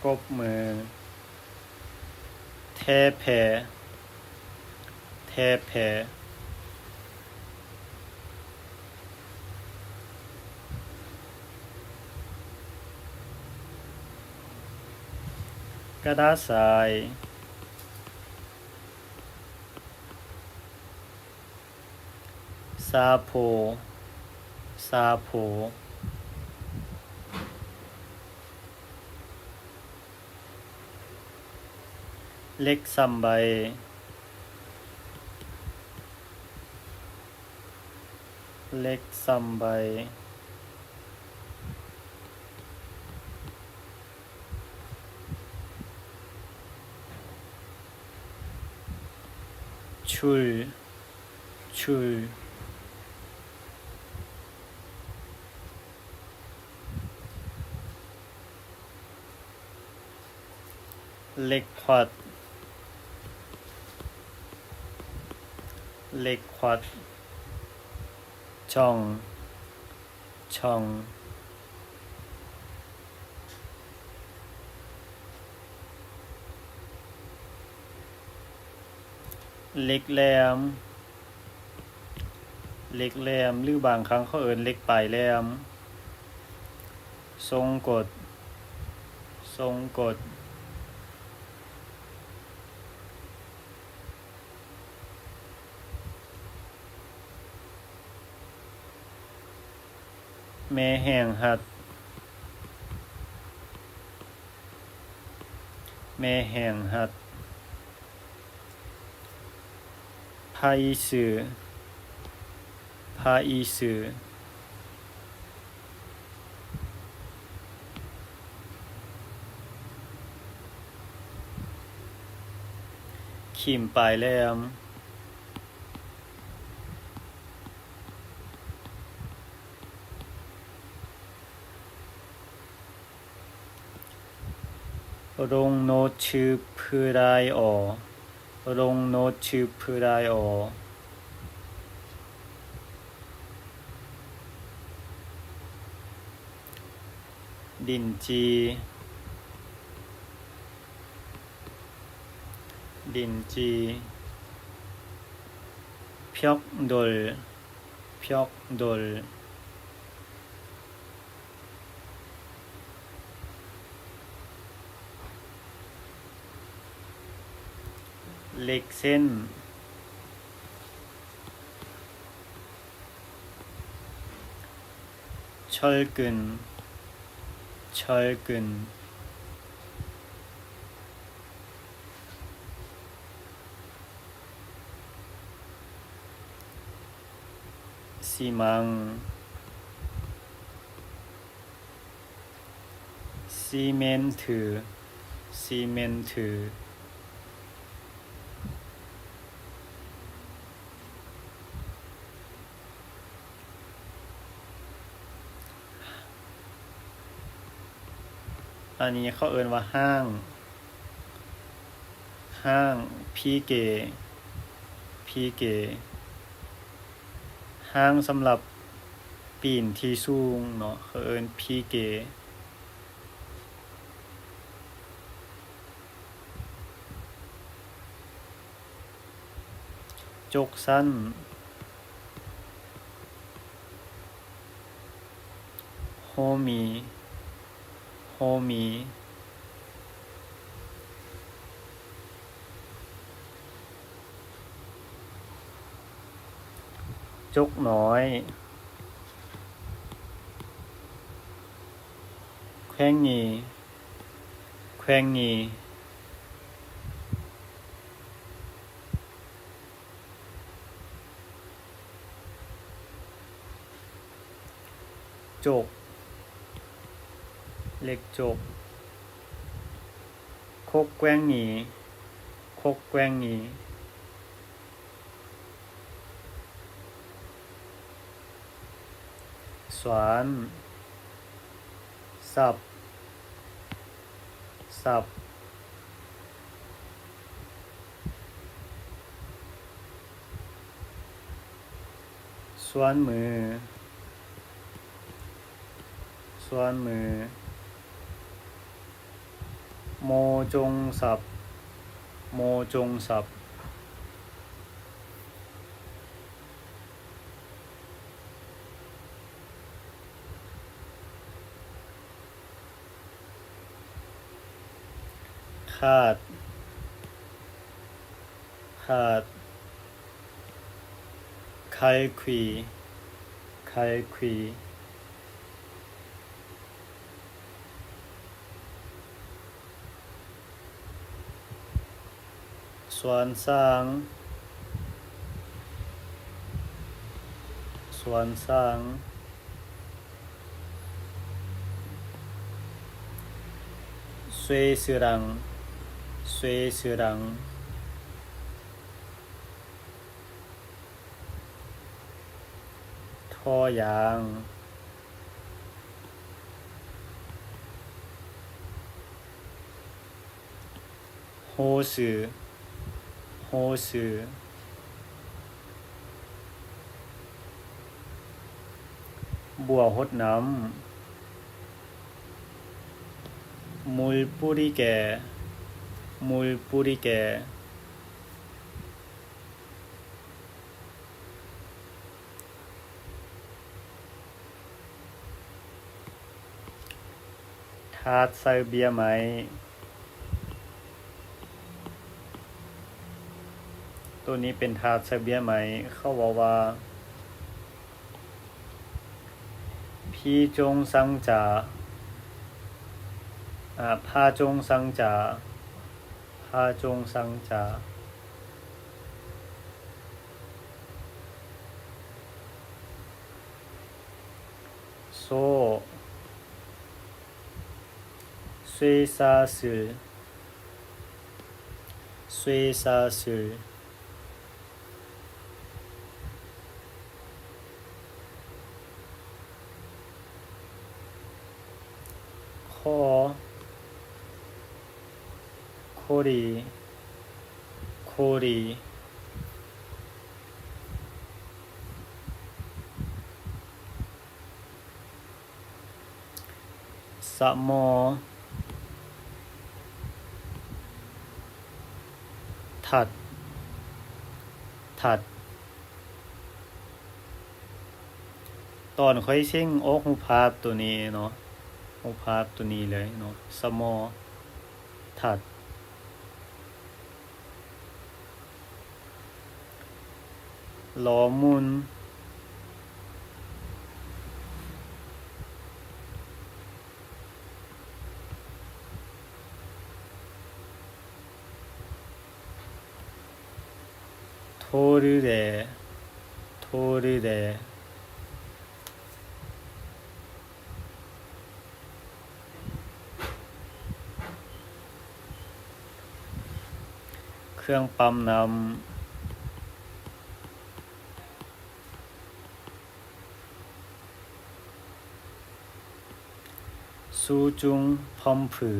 ກົບມື. ແທ້ແພ ແທ້ແພ. ກະດາສາຍ. ຊາໂພ ຊາໂພ. ເຫຼັກຊຳໃບ ເຫຼັກຊຳໃບ. ຊຸລ ຊຸລ. ເຫຼັກຂວັດ ເຫຼັກຂວັດ. ຊ່ອງ ຊ່ອງ. ເຫຼັກແຫຼມ ເຫຼັກແຫຼມ ຫຼື ບາງຄັ້ງເຂົາເອີ້ນເຫຼັກປາຍແຫຼມ. ຊົງກົດ ຊົງກົດ. ແມ່ແຮງຮັດ ແມ່ແຮງຮັດ. ພາອີຊື່ ພາອີຊື່. ຂີມປາຍແຫຼມ. ລົງໂນ້ດຊື່ພືລາຍອໍ ລົງໂນ້ດຊື່ພືລາຍອໍ. ດິນຈີ່ ດິນຈີ່. ພຽກດົລ ພຽກດົລ. ເຫຼັກເສັ້ນ ເຊີລກຶນ ເຊີລກຶນ. ຊີມັງ ຊີເມັນຖື ຊີເມັນຖື. ອັນນີ້ເຂົາເອີ້ນວ່າຫ້າງ ຫ້າງ ພີເກ ພີເກ. ຫ້າງສຳລັບປີນທີ່ສູງເນາະ ເຂົາເອີ້ນພີເກ. ຈົກສັ້ນ ໂຮມີ ໂຮມີ. ຈົກນ້ອຍ ແຂວງຫຍີ່ ແຂວງຫຍີ່. ຈົກ ເລກຈົກ. ຄົກແກວງຫຍີ່ ຄົກແກວງຫຍີ່. ສວນ ສັບ ສັບ. ສວນມື ສວນມື. ໂມຈົງສັບ ໂມຈົງສັບ. ຂາດ ຂາດ. ໄຄຂຸຍ ໄຄຂຸຍ. ສວນຊ້າງ ສວນຊ້າງ. ສວຍຊື່ລັງ ສວຍຊື່ລັງ. ທໍ່ຢາງ ໂຮຊື່ ໂຮຊື່. ບົວຫົດນ້ຳ ມູນປູຣິແກ ມູນປູຣິແກ. ຖາດໃສ່ເບ້ຍໄມ້ ໂຕນີ້ເປັນຖາດໃສ່ເບ້ຍໄມ້. ເຂົາເວົ້າວ່າ ພີຈົງສັງຈາ ອາ ພາຈົງສັງຈາ ພາຈົງສັງຈາ. ໂຊ ສວຍຊາຊື່ ສວຍຊາຊື່. ຄໍ ໂຄດີ ໂຄດີ. ສະໝໍ ທັດ ທັດ. ຕອນຂ້ອຍເສັງອອກຮູບພາບໂຕນີ້ເນາະ ຮູບພາບໂຕນີ້ເລີຍເນາະ ສະໝໍ ທັດ. ລໍໝຸນ ໂທລືແດ ໂທລືແດ. ເຄື່ອງປ້ຳນ້ຳ ຊູຈຸງພອມຜື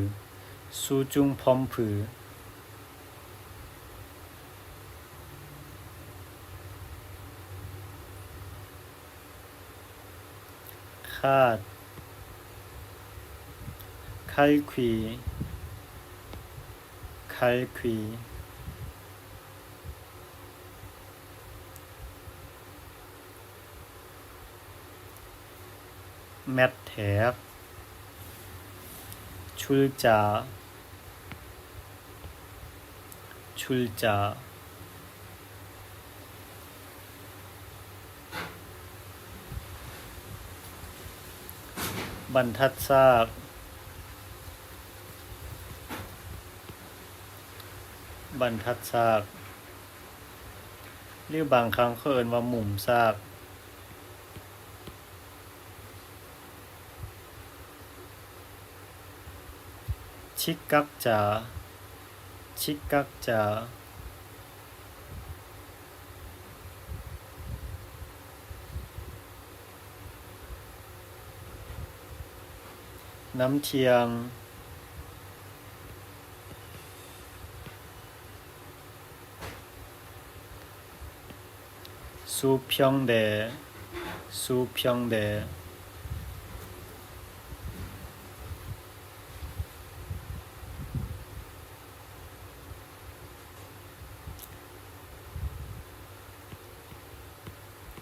ຊູຈຸງພອມຜື. ຂາດ ໄຄຂຸຍ ໄຄຂຸຍ. ແມັດແທກ ຊຸນຈາ ຊຸນຈາ. ບັນທັດສາກ ບັນທັດສາກ ຫຼືບາງຄັ້ງເຂົາເອີ້ນວ່າມຸມສາກ. ຊິກກັກຈາ ຊິກກັກຈາ. ນ້ຳທ່ຽງ ຊູພຽງແດ ຊູພຽງແດ.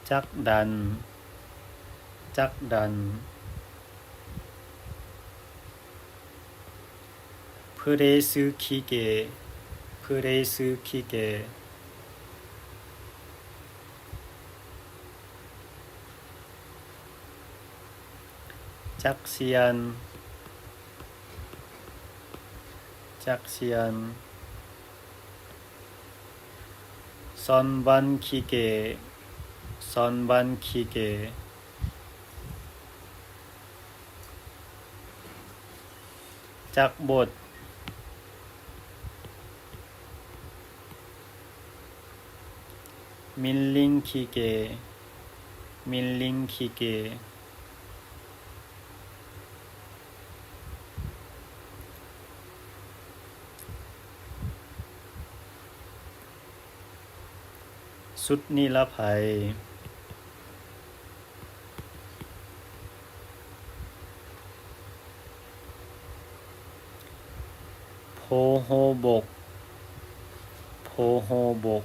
ຈັກດັນ ຈັກດັນ. ພຶເຣຊືຄີເກ ພຶເຣຊືຄີເກ. ຈັກຊຽນ ຈັກຊຽນ. ຊອນວັນຄີເກ ຊອນວັນຄີເກ. ຈັກບົດ ມິນລິງຄີເກ ມິນລິງຄີເກ. ຊຸດນິລະໄພ ໂພໂຮບົກ ໂພໂຮບົກ.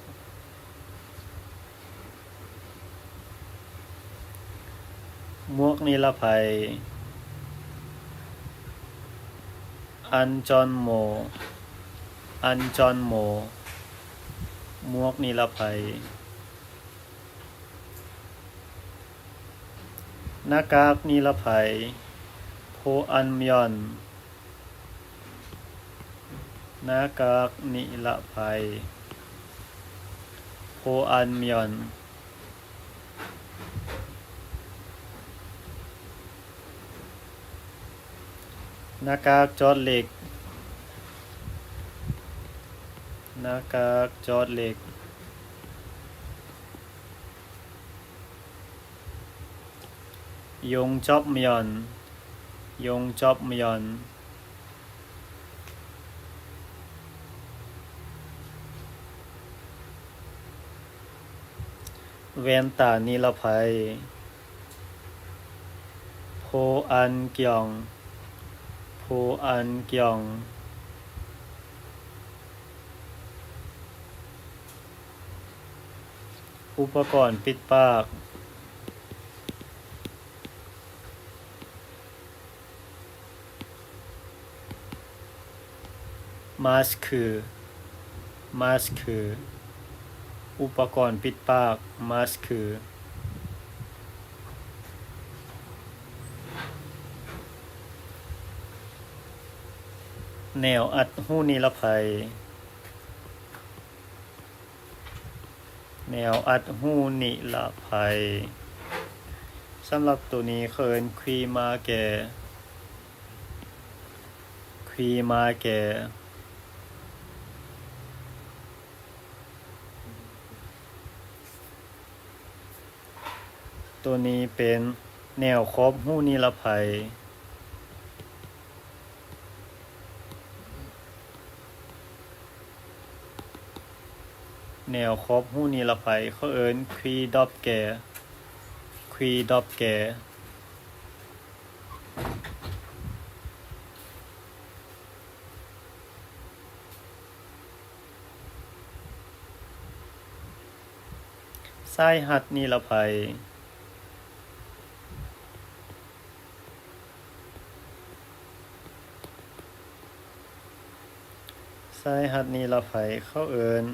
ໝວກນິລະໄພ ອັນຈອນໂມ ອັນຈອນໂມ. ໝວກນິລະໄພ. ໜ້າກາກນິລະໄພ ໂພອັນມຽນ ໜ້າກາກນິລະໄພ ໂພອັນມຽນ. ໜ້າກາກຈອດເຫຼັກ ໜ້າກາກຈອດເຫຼັກ. ຍົງຈອບມຽນ ຍົງຈອບມຽນ. ແວ່ນຕານິລະໄພ ໂພອັນກຽງ ໂພອັນກຽງ. ອຸປະກອນປິດປາກ ມາສຄື ມາສຄື. ອຸປະກອນປິດປາກ ມາສຄື. ແນວອັດຫູນິລະໄພ ແນວອັດຫູນິລະໄພ. ສຳລັບໂຕນີ້ເຂົາເອີ້ນ ຄວີມາແກ ຄວີມາແກ. ໂຕນີ້ເປັນແນວຂອບຫູນິລະໄພ ແນວຂອບຫູນິລະໄພ ເຂົາເອີ້ນ ຄວີດອບແກ ຄວີດອບແກ. ສາຍຮັດນິລະໄພ ສາຍຮັດນິລະໄພ ເຂົາເອີ້ນ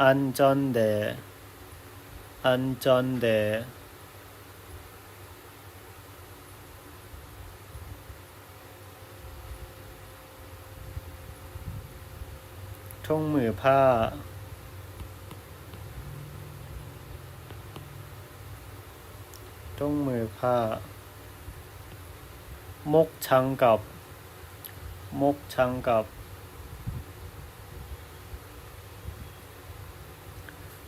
ອັນຈອນແດ ອັນຈອນແດ. ຖົງມືຜ້າ ຖົງມືຜ້າ. ມົກຊັງກັບ ມົກຊັງກັບ.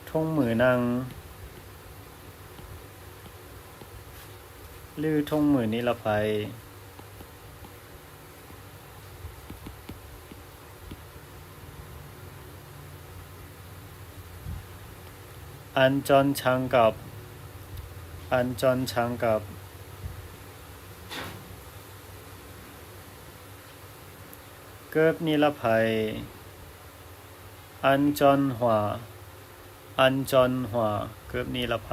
ຖົງມືນັ່ງ ຫຼື ຖົງມືນິລະໄພ. ອັນຈອນຊັງກັບ ອັນຈອນຊັງກັບ. ເກີບນິລະໄພ ອັນຈອນຫົວ ອັນຈອນຫົວ ເກີບນິລະໄພ.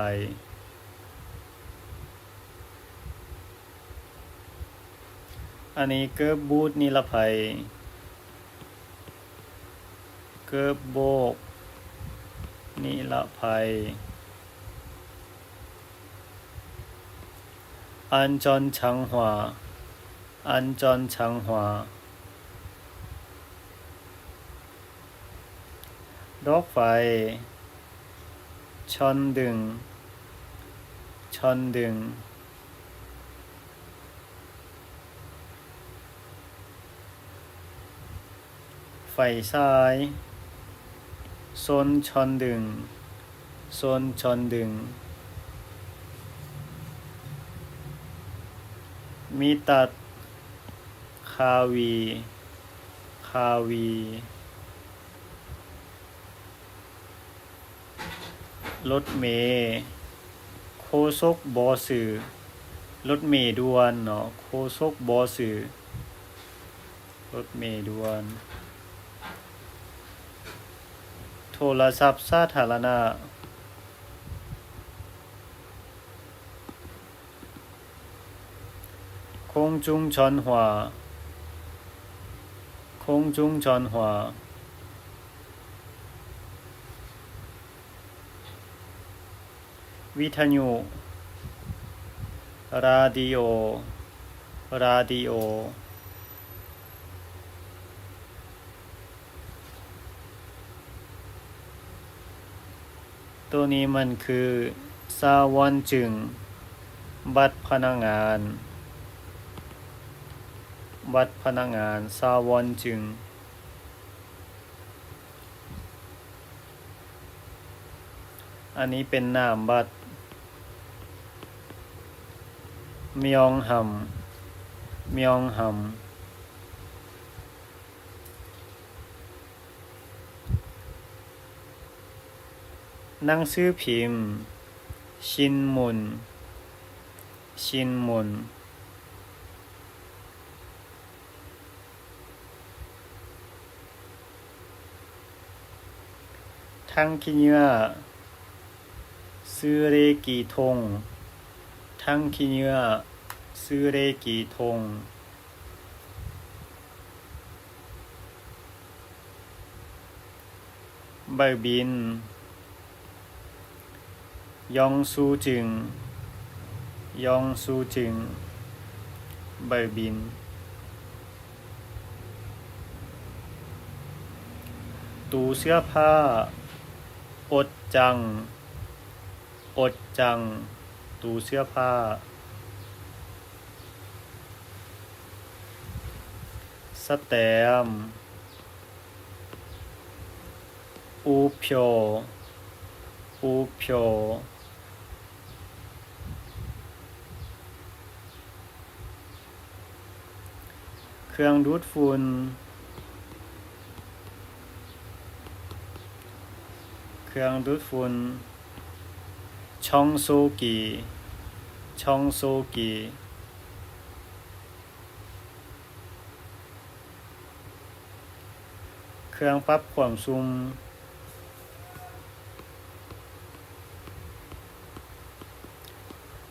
ອັນນີ້ເກີບບູດນິລະໄພ ເກີບໂບກນິລະໄພ. ອັນຈອນຊັງຫົວ ອັນຈອນຊັງຫົວ. ດອກໄຟ ຊອນດຶງ ຊອນດຶງ. ໄຟສາຍ ໂຊນຊອນດຶງ ໂຊນຊອນດຶງ. ມີດຕັດ ຄາວີ ຄາວີ. ລົດເມ ໂຄສົກບໍ່ຊື່ ລົດເມດ່ວນເນາະ ໂຄສົກບໍ່ຊື່ ລົດເມດ່ວນ. ໂທລະສັບສາທາລະນະ ຄົງຈຸງຊອນຫົວ ຄົງຈຸງຊອນຫົວ. ວິທະຍຸ ຣາດິໂອ ຣາດິໂອ. ໂຕນີ້ມັນຄື ສາວອນຈຶງ ບັດພະນັກງານ ບັດພະນັກງານ ສາວອນຈຶງ. ອັນນີ້ເປັນນາມບັດ ມຽອງຮຳ ມຽອງຮຳ. ໜັງສືພິມ ຊິນມຸນ ຊິນມຸນ. ຖັງຂີ້ເຫຍື້ອ ຊືເຣກີທົ່ງ ຖັງຂີ້ເຫຍື້ອ ຊືເຣກີທົ່ງ. ໃບບິນ ຢອງຊູຈຶງ ຢອງຊູຈຶງ ໃບບິນ. ຕູ້ເສື້ອຜ້າ ອົດຈັງ ອົດຈັງ ຕູ້ເສື້ອຜ້າ. ສະແຕມ ອູບໂພ ອູບໂພ. ເຄື່ອງດູດຝຸ່ນ ເຄື່ອງດູດຝຸ່ນ ຊອງໂຊກີ ຊອງໂຊກີ. ເຄື່ອງປັບຄວາມຊຸ່ມ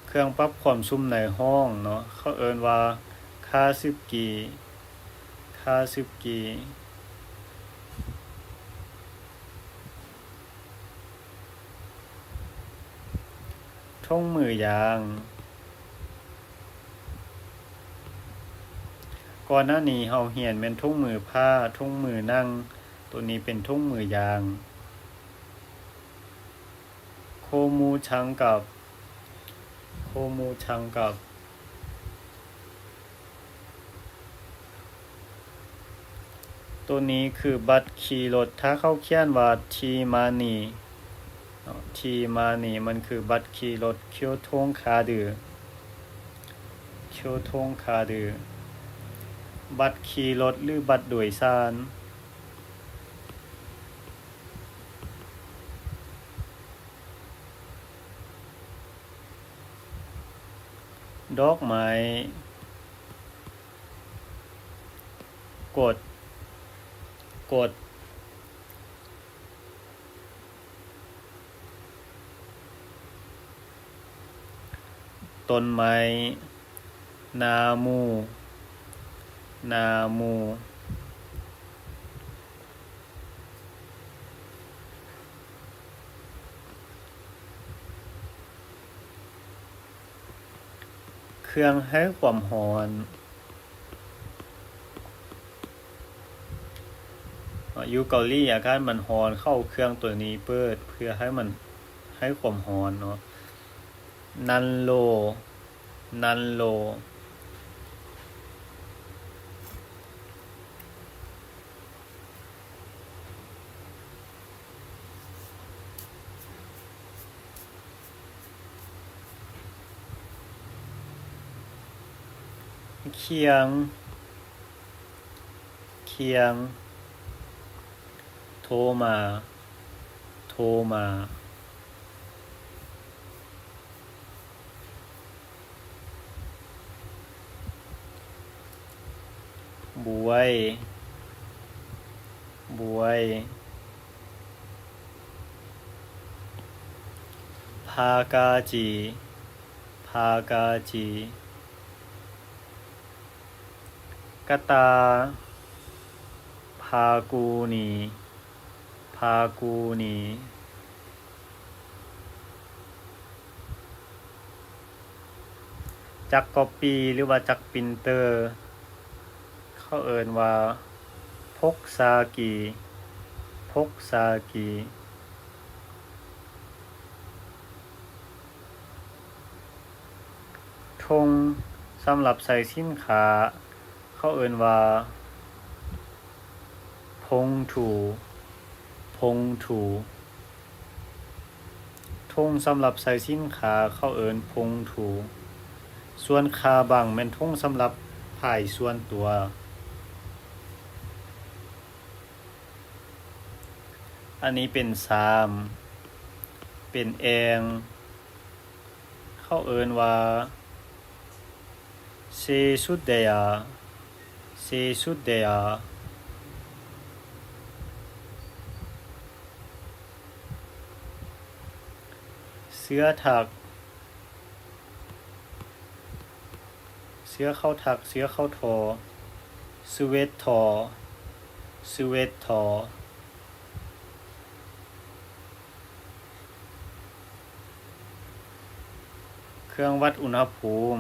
ເຄື່ອງປັບຄວາມຊຸ່ມໃນຫ້ອງເນາະ ເຂົາເອີ້ນວ່າ ຄາຊຶບກີ ຄາຊຶບກີ. ຖົງມືຢາງ ກ່ອນໜ້ານີ້ເຮົາຮຽນແມ່ນຖົງມືຜ້າ, ຖົງມືໜັງ, ໂຕນີ້ເປັນຖົງມືຢາງ. ໂຄມູຈັງກັບ ໂຄມູຈັງກັບ. ໂຕນີ້ຄືບັດຂີ່ລົດ. ຖ້າເຂົາຂຽນວ່າ T-money ເນາະ, T-money ມັນຄືບັດຂີ່ລົດ, ໂຄໂທງຄາດື ໂຄໂທງຄາດື ບັດຂີ່ລົດ ຫຼື ບັດໂດຍສານ. ດອກໄມ້ ກົດ ກົດ. ຕົ້ນໄມ້ ນາມູ ນາມູ. ເຄື່ອງໃຫ້ຄວາມຮ້ອນ. ຢູ່ເກົາຫຼີອາກາດມັນຮ້ອນ, ເຂົາເອົາເຄື່ອງໂຕນີ້ເປີດເພື່ອໃຫ້ມັນໃຫ້ຄວາມຮ້ອນເນາະ. ນັນໂລ ນັນໂລ. ຄຽງ ຄຽງ. ໂທມາ ໂທມາ. ບວຍ ບວຍ. ພາກາຈີ ພາກາຈີ. ກະຕ່າ ພາກູນີ ພາກູນີ. ຈັກກັອບປີ ຫຼືວ່າຈັກປຣິນເຕີ ເຂົາເອີ້ນວ່າ ພົກສາກີ ພົກສາກີ. ຖົງສຳລັບໃສ່ສິນຄ້າ ເຂົາເອີ້ນວ່າ ພົງຖູ ພົງຖູ. ຖົງສຳລັບໃສ່ສິນຄ້າ ເຂົາເອີ້ນ ພົງຖູ. ສ່ວນຄາບັງ ແມ່ນຖົງສຳລັບພາຍສ່ວນຕົວ. ອັນນີ້ເປັນຊາມ ເປັນແອ່ງ ເຂົາເອີ້ນວ່າ ເຊສຸດເດຍາ ເຊສຸດເດຍາ. ເສື້ອຖັກ ເສື້ອເຂົ້າຖັກ ເສື້ອເຂົ້າທໍ ສະເວັດທໍ ສະເວັດທໍ. ເຄື່ອງວັດອຸນຫະພູມ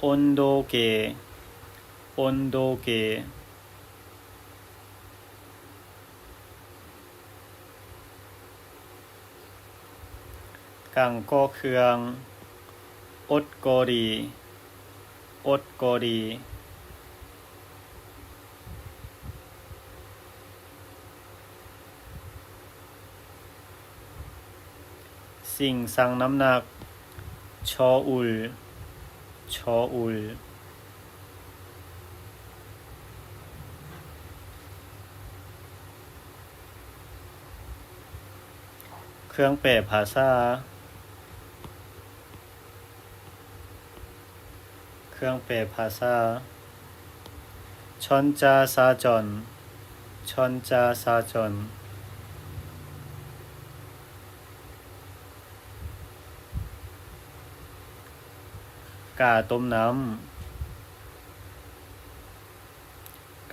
ໂອນໂດເກ ໂອນໂດເກ. ກາງກໍເຄື່ອງ ອົດກໍດີ ອົດກໍດີ. ສິ່ງຊັ່ງນ້ຳໜັກ ຊໍອຸນ ຊໍອຸນ. ເຄື່ອງແປພາສາ ເຄື່ອງແປພາສາ ຊອນຈາຊາຈອນ ຊອນຈາຊາຈອນ. ກາຕົ້ມນ້ຳ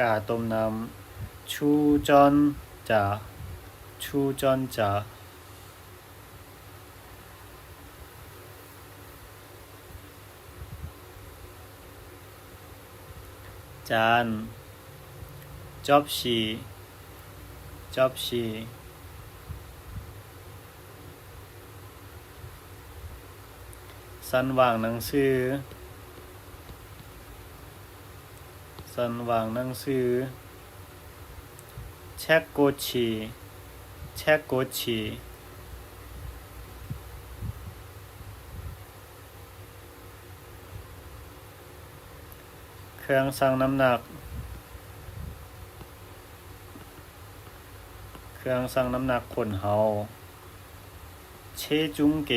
ກາຕົ້ມນ້ຳ ຊູຈອນຈາ ຊູຈອນຈາ. ຈານ, ຈອບຊີ, ຈອບຊີ. ຊັ້ນວາງໜັງສື, ຊັ້ນວາງໜັງສື. ແຊັກໂກຊີ, ແຊັກໂກຊີ. ເຄື່ອງຊັ່ງນ້ຳໜັກ, ເຄື່ອງຊັ່ງນ້ຳໜັກຄົນເຮົາ. ເຊຈຸງເກ,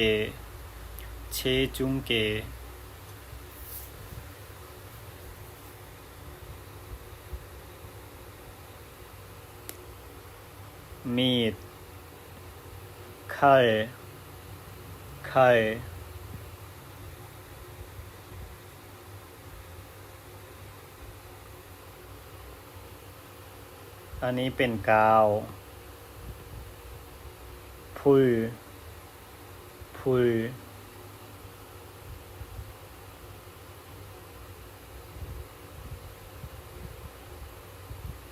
ເຊຈຸງເກ. ມີດ, ໄຂ່, ໄຂ່. ອັນນີ້ເປັນກາວ, ພຸຍ, ພຸຍ.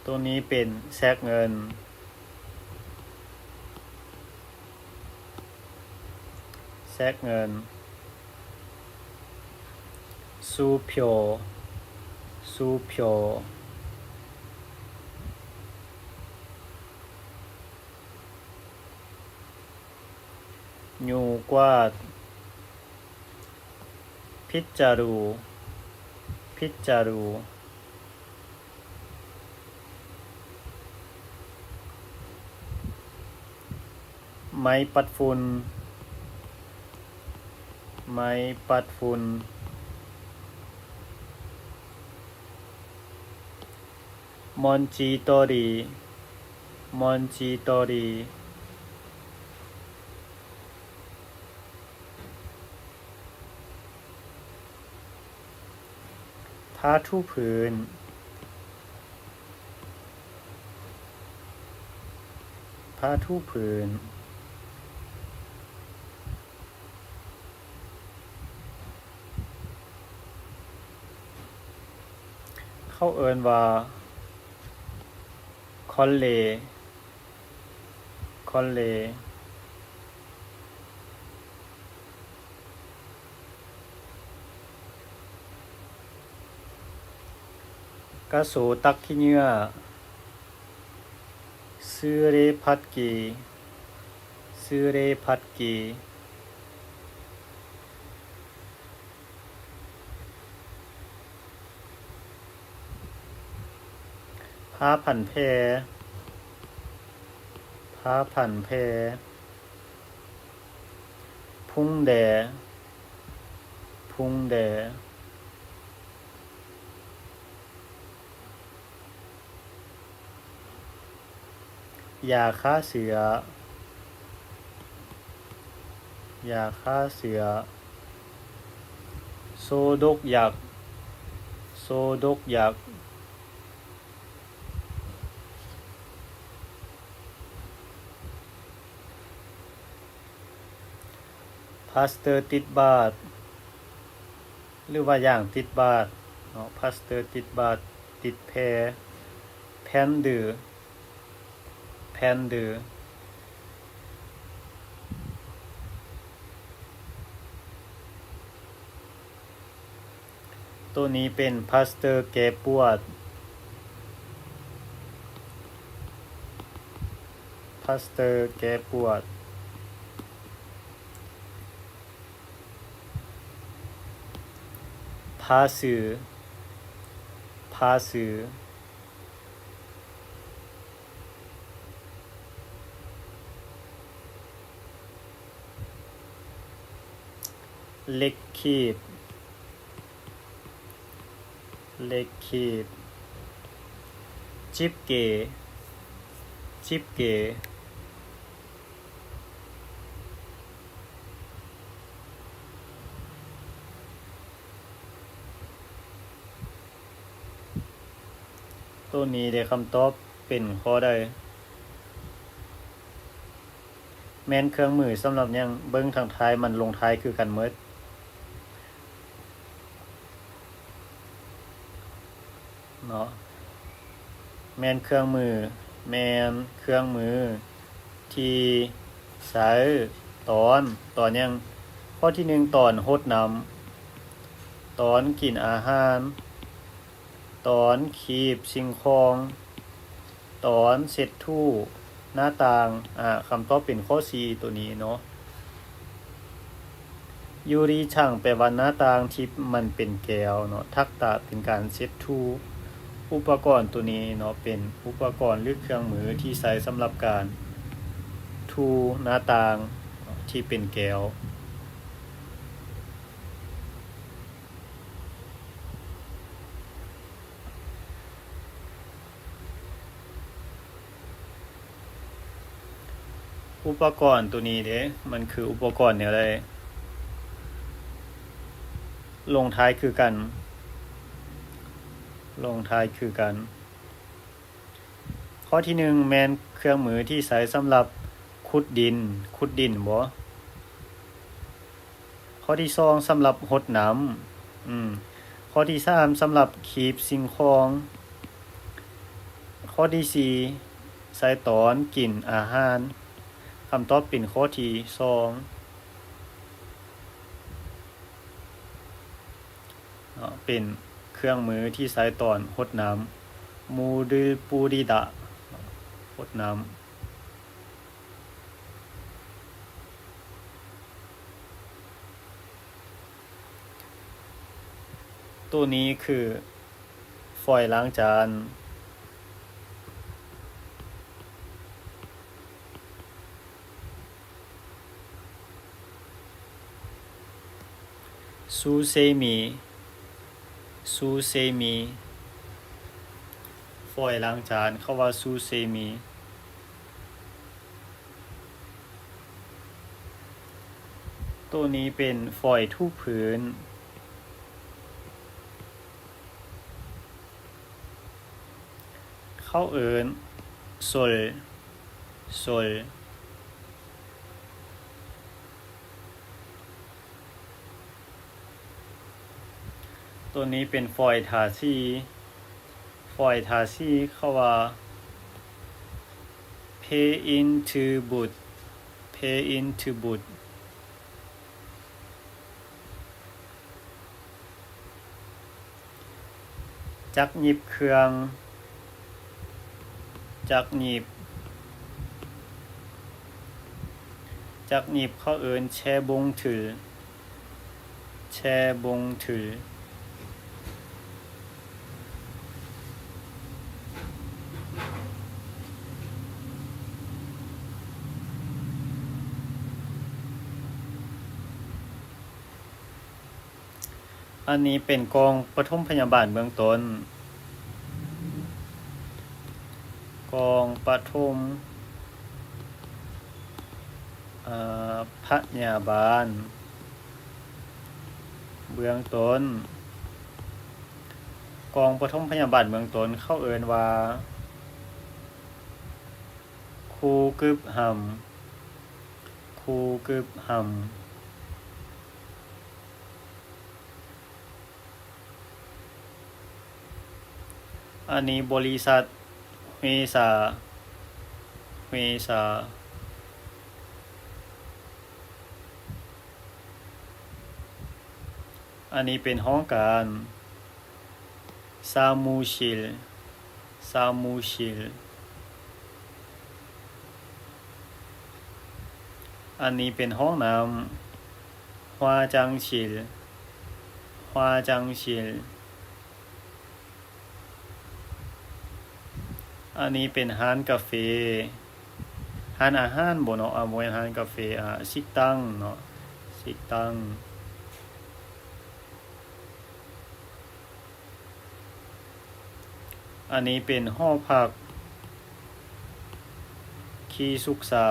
ໂຕນີ້ເປັນແຊັກເງິນ, ແຊັກເງິນ. ຊູພຽວ, ຊູພຽວ. ຍູ້ກວາດ, ພິດຈາຣູ, ພິດຈາຣູ. ໄມ້ປັດຝຸ່ນ, ໄມ້ປັດຝຸ່ນ. ມອນຈີໂຕຣີ, ມອນຈີໂຕຣີ. ຜ້າຖູພື້ນ, ຜ້າຖູພື້ນ. ເຂົາເອີ້ນວ່າ ຄອນເລ, ຄອນເລ. ກະໂສຕັກຂີ້ເຫຍື້ອ, ຊືເຣພັດກີ, ຊືເຣພັດກີ. ຜ້າພັນແຜ, ຜ້າພັນແຜ. ພຸງແດ, ພຸງແດ. ຢາຂ້າເສືອ, ຢາຂ້າເສືອ. ໂຊດົກຍັກ, ໂຊດົກຍັກ. ພາສເຕີຕິດບາດ ຫຼືວ່າຢາງຕິດບາດເນາະ, ພາສເຕີຕິດບາດ, ຕິດແພ, ແພນດື, ແພນດື. ໂຕນີ້ເປັນພາສເຕີແກ້ປວດ, ພາສເຕີແກ້ປວດ. ຜ້າຊື່, ຜ້າຊື່. ເຫຼັກຂີດ, ເຫຼັກຂີດ. ຈິບເກ, ຈິບເກ. ໂຕນີ້ເດ ຄຳຕອບເປັນຂໍ້ໃດ? ແມ່ນເຄື່ອງມືສຳລັບຫຍັງ? ເບິ່ງທາງທ້າຍ ມັນລົງທ້າຍຄືກັນໝົດ. ເນາະ ແມ່ນເຄື່ອງມື ແມ່ນເຄື່ອງມືທີ່ໃຊ້ຕອນ ຕອນຫຍັງ? ຂໍ້ທີໜຶ່ງ ຕອນຫົດນ້ຳ, ຕອນກິນອາຫານ, ຕອນຄີບສິ່ງຂອງ, ຕອນເຊັດຖູໜ້າຕ່າງ. ອາ ຄຳຕອບເປັນຂໍ້ C ໂຕນີ້ເນາະ. ຢູຣີຊັງ ແປວ່າໜ້າຕ່າງທີ່ມັນເປັນແກ້ວເນາະ, ທັກຕາ ເປັນການເຊັດຖູ. ອຸປະກອນໂຕນີ້ເນາະ ເປັນອຸປະກອນ ຫຼື ເຄື່ອງມືທີ່ໃຊ້ສຳລັບການຖູໜ້າຕ່າງທີ່ເປັນແກ້ວ. ອຸປະກອນໂຕນີ້ເດ້ ມັນຄືອຸປະກອນແນວໃດ? ລົງທ້າຍຄືກັນ ລົງທ້າຍຄືກັນ. ຂໍ້ທີໜຶ່ງ ແມ່ນເຄື່ອງມືທີ່ໃຊ້ສຳລັບຂຸດດິນ ຂຸດດິນບໍ? ຂໍ້ທີສອງ ສຳລັບຫົດນ້ຳ. ອືມ ຂໍ້ທີສາມ ສຳລັບຄີບສິ່ງຂອງ. ຂໍ້ທີສີ່ ໃຊ້ຕອນກິນອາຫານ. ຄຳຕອບເປັນຂໍ້ທີສອງເນາະ ເປັນເຄື່ອງມືທີ່ໃຊ້ຕອນຫົດນ້ຳ ມູດິລປູລິດະ ຫົດນ້ຳ. ໂຕນີ້ຄືຟອຍລ້າງຈານ. ຊູເຊມິ ຊູເຊມິ ຟອຍລ້າງຈານ ເຂົາວ່າຊູເຊມິ. ໂຕນີ້ເປັນຟອຍຖູພື້ນ ເຂົາເອີ້ນໂຊລ ໂຊລ. ໂຕນີ້ເປັນຟອຍທາສີ ຟອຍທາສີ ເຂົາວ່າເພອິນທືບຸດ ເພອິນທືບຸດ. ຈັກຫຍິບເຄື່ອງ ຈັກຫຍິບ ຈັກຫຍິບ ເຂົາເອີ້ນແຊບົງຖື ແຊບົງຖື. ອັນນີ້ເປັນກ່ອງປະຖົມພະຍາບານເບື້ອງຕົ້ນ ກ່ອງປະຖົມ ເອີ ພະຍາບານເບື້ອງຕົ້ນ. ກ່ອງປະຖົມພະຍາບານເບື້ອງຕົ້ນ ເຂົາເອີ້ນວ່າຄູກຶບຮຳ ຄູກຶບຮຳ. ອັນນີ້ບໍລິສັດ ເຮຊາ ເຮຊາ. ອັນນີ້ເປັນຫ້ອງການ ສາມູຊິລ ສາມູຊິລ. ອັນນີ້ເປັນຫ້ອງນ້ຳ ພວາຈັງຊິລ ພວາຈັງຊິລ. ອັນນີ້ເປັນຮ້ານກາເຟ ຮ້ານອາຫານບໍເນາະ? ອາ ບໍ່ແມ່ນຮ້ານກາເຟ ອາ ຊິກຕັງເນາະ ຊິກຕັງ. ອັນນີ້ເປັນຫໍພັກ ຄີສຸກສາ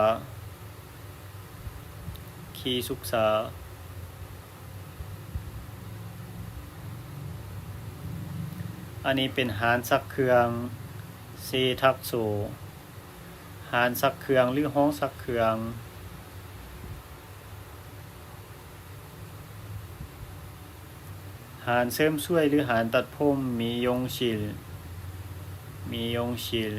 ຄີສຸກສາ. ອັນນີ້ເປັນຮ້ານຊັກເຄື່ອງ ເຊທັກໂຊ ຮ້ານຊັກເຄື່ອງ ຫຼື ຫ້ອງຊັກເຄື່ອງ. ຮ້ານເສີມສວຍ ຫຼື ຮ້ານຕັດຜົມ ມິຍົງຊິລ 미용실.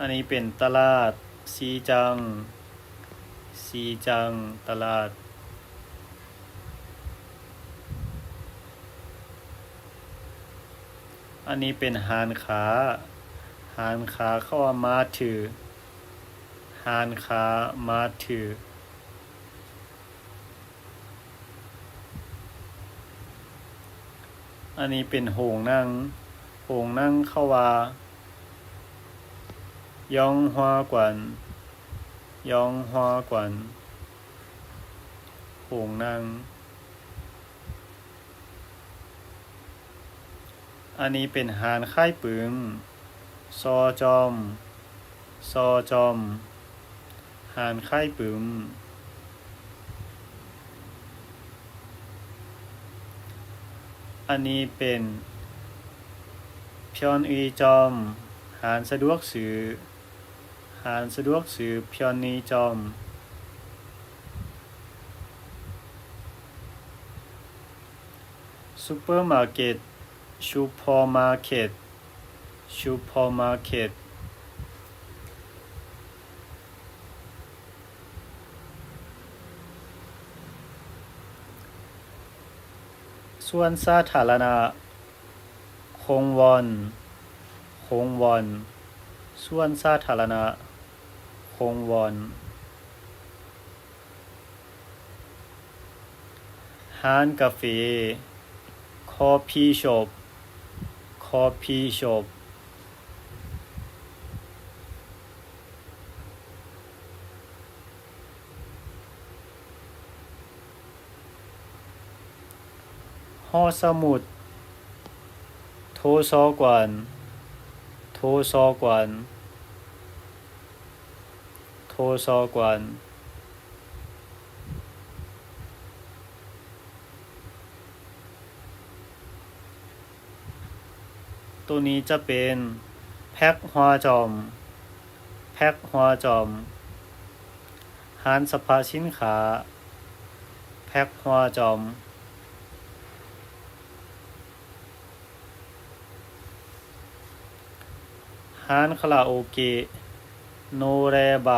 ອັນນີ້ເປັນຕະຫຼາດ 시장. 시장 ຕະຫຼາດ. ອັນນີ້ເປັນຮ້ານຄ້າ. ຮ້ານຄ້າ ເຂົາວ່າ 마트. ຮ້ານຄ້າ 마트. ອັນນີ້ເປັນໂຮງໜັງ. ໂຮງໜັງ ເຂົາວ່າ 영화관. 영화관 ໂຮງໜັງ. ອັນນີ້ເປັນຮ້ານຂາຍປຶ້ມ. 서점. 서점 ຮ້ານຂາຍປຶ້ມ. ອັນນີ້ເປັນ 편의점 ຮ້ານສະດວກຊື້. ຮ້ານສະດວກຊື້ 편의점. 슈퍼마켓. 슈퍼마켓. 슈퍼마켓. 수원 사타라나. ໂຄງວອນ. ໂຄງວອນ. 수원 사타라나. ໂຄງວອນ. ຮ້ານກາເຟ. 커피숍. 커피숍. ܗອດສະໝຸດ. 도서관. 도서관. 도서관. ໂຕນີ້ຈະເປັນ 백화점. 백화점. ຮ້ານສັບພະສິນຄ້າ. 백화점. ຮ້ານຄາຣາໂອເກະ. 노래방.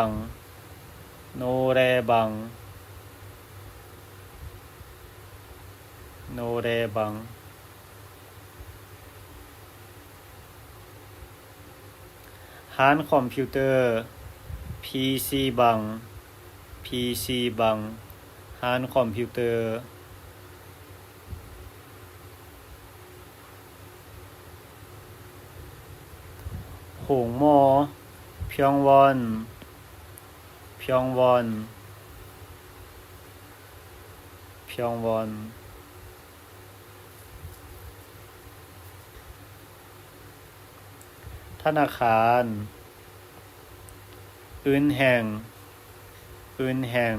노래방. 노래방. ຮ້ານຄອມພິວເຕີ. 피시방. 피시방. ຮ້ານຄອມພິວເຕີ. ໂຮງໝໍ. 병원. 병원. 병원. ທະນາຄານ. 은행. 은행.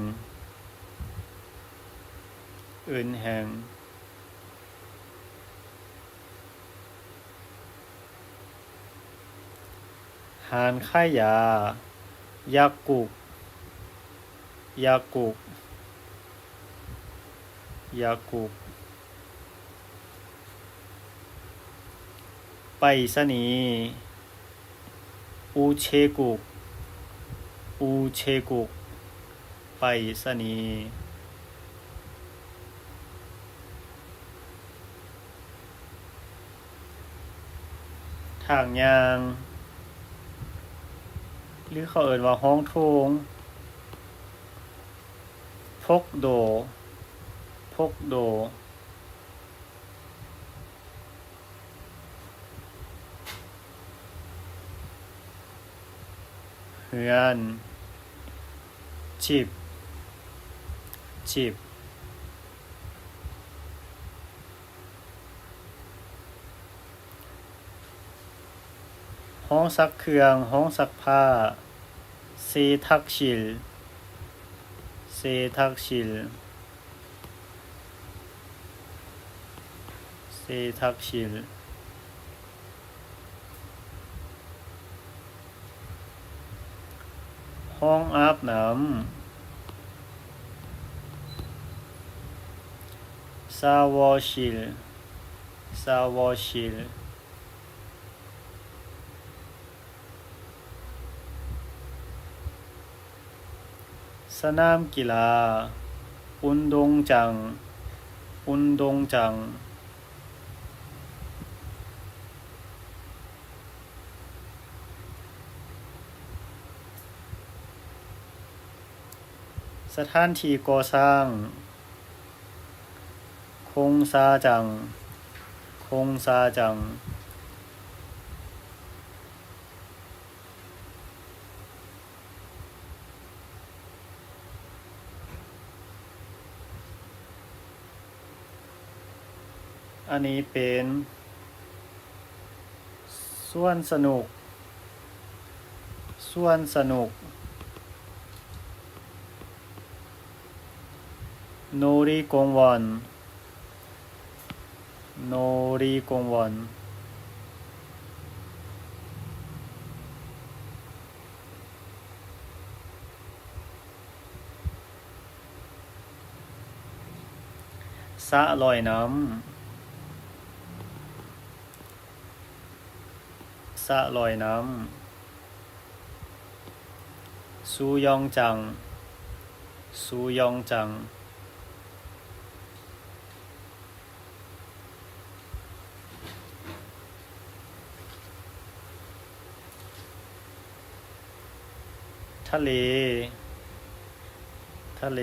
은행. ຮ້ານຂາຍຢາ. 약국. 약국. 약국. ໄປສະນີ. 우체국. 우체국. ໄປສະນີ. ທາງຍ່າງ ຫຼື ເຂົາເອີ້ນວ່າຫ້ອງໂຖງ. 복도. 복도. ເຮືອນ. 집. 집. ຫ້ອງຊັກເຄື່ອງ, ຫ້ອງຊັກຜ້າ. 세탁실. 세탁실. 세탁실. ຫ້ອງອາບນ້ຳ. 사무실, 사무실. ສະໜາມກິລາ, 운동장, 운동장. ສະຖານທີ່ກໍ່ສ້າງ, 공사장, 공사장. ອັນນີ້ເປັນ ສວນສະໜຸກ, ສວນສະໜຸກ. 놀이공원, 놀이공원. ສະລອຍນ້ຳ, ສະລອຍນ້ຳ. 수영장, 수영장. ທະເລ, ທະເລ.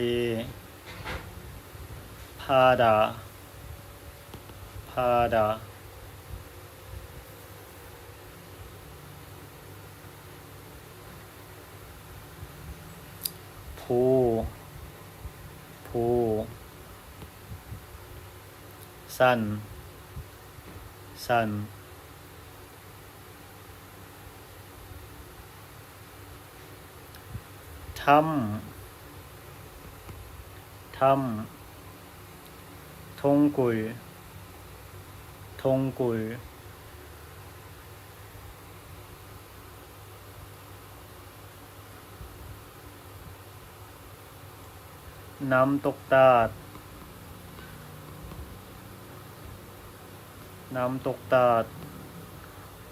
바다, 바다. 부, 부. 산, 산. 탐, 탐. 동굴, 동굴. 남독 닷, 남독 닷.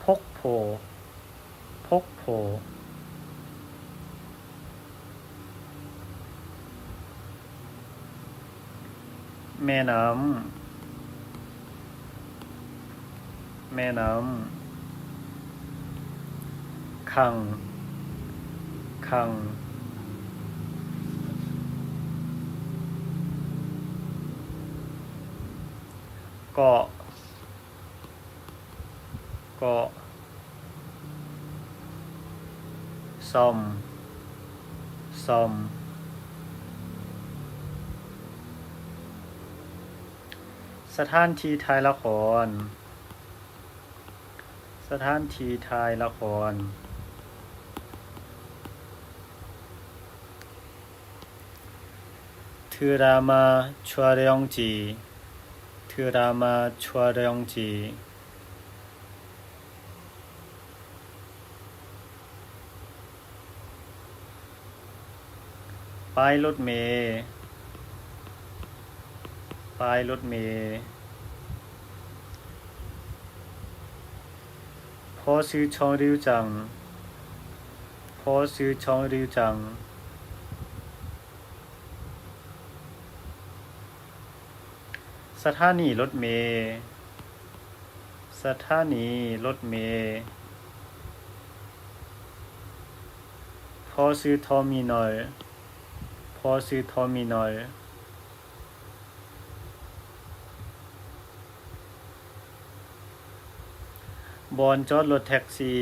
폭포, 폭포. ແມ່ນ້ຳ, ແມ່ນ້ຳ. 강, 강. ເກາະ, ເກາະ. 섬, 섬. ສະຖານທີ່ຖ່າຍລະຄອນ, ສະຖານທີ່ຖ່າຍລະຄອນ. 드라마 촬영지, 드라마 촬영지. ປ້າຍລົດເມ, ປ້າຍລົດເມ. 버스 정류장, 버스 정류장. ສະຖານີລົດເມ, ສະຖານີລົດເມ. 버스 터미널, 버스 터미널. ບ່ອນຈອດລົດແທັກຊີ,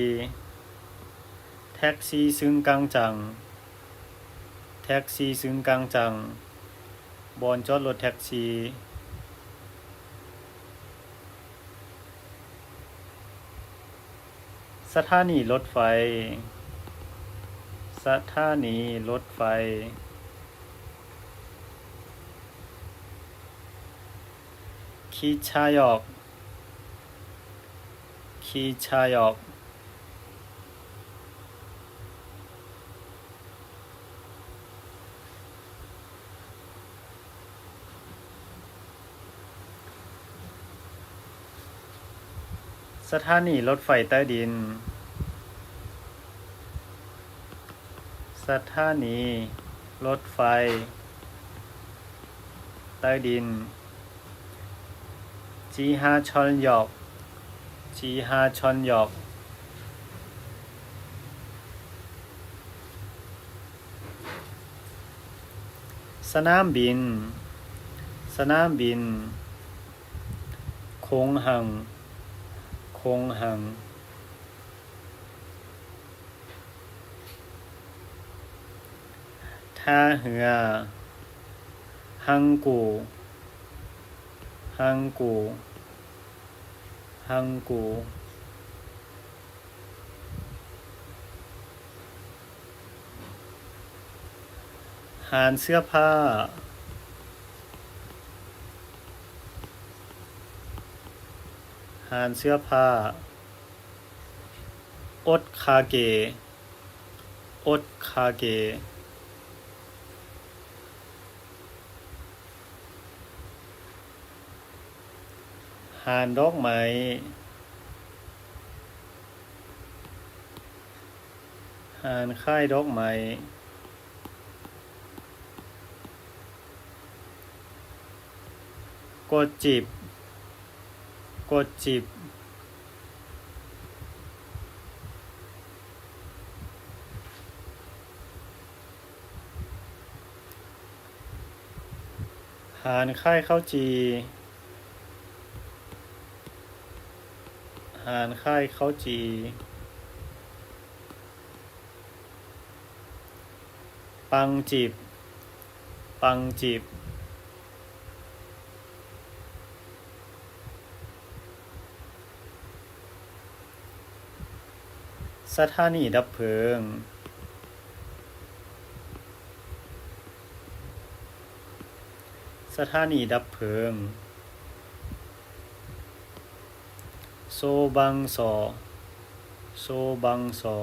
ແທັກຊີຊຶງກາງຈັງ, ແທັກຊີຊຶງກາງຈັງ. ບ່ອນຈອດລົດແທັກຊີ. ສະຖານີລົດໄຟ, ສະຖານີລົດໄຟ. 기차역, 기차역. ສະຖານີລົດໄຟໃຕ້ດິນ. ສະຖານີລົດໄຟໃຕ້ດິນ. ຈີຮາຊອນຢອກ. ຈີຮາຊອນຢອກ. ສະໜາມບິນ. ສະໜາມບິນ. ໂຄງຮັງ. ໂຄງຮັງ. ທ່າເຮືອ. ຮັງກູ. ຮັງກູ. ຮັງກູ. ຮ້ານເສື້ອຜ້າ. ຮ້ານເສື້ອຜ້າ. ອົດຄາເກ. ອົດຄາເກ. ຮ້ານດອກໄມ້. ຮ້ານຂາຍດອກໄມ້. ກົດຈິບ. ກົດຈິບ. ຮ້ານຂາຍເຂົ້າຈີ່. ຮ້ານຂາຍເຂົ້າຈີ່. ປັງຈິບ. ປັງຈິບ. ສະຖານີດັບເພີງ. ສະຖານີດັບເພີງ. ໂຊບັງຊໍ. ໂຊບັງຊໍ.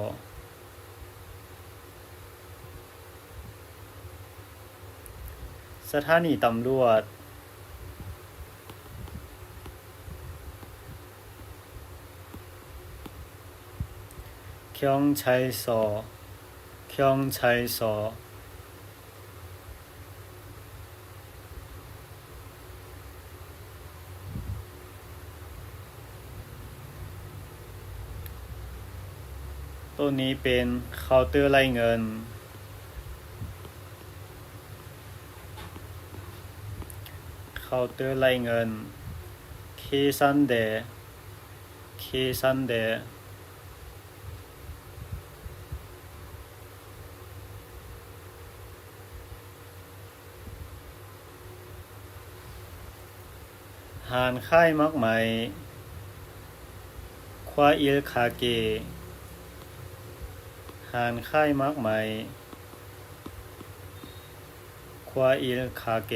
ສະຖານີຕຳຫຼວດ. ຄຽງໄຊຊໍ. ຄຽງໄຊຊໍ. ໂຕນີ້ເປັນເຄົາເຕີໄລ່ເງິນ. ເຄົາເຕີໄລ່ເງິນ. ເຄຊັນເດ. ເຄຊັນເດ. ຮ້ານຂາຍໝາກໄມ້. ຄວາອິລຄາເກ. ຮ້ານຂາຍໝາກໄມ້. ຄວາອິລຄາເກ.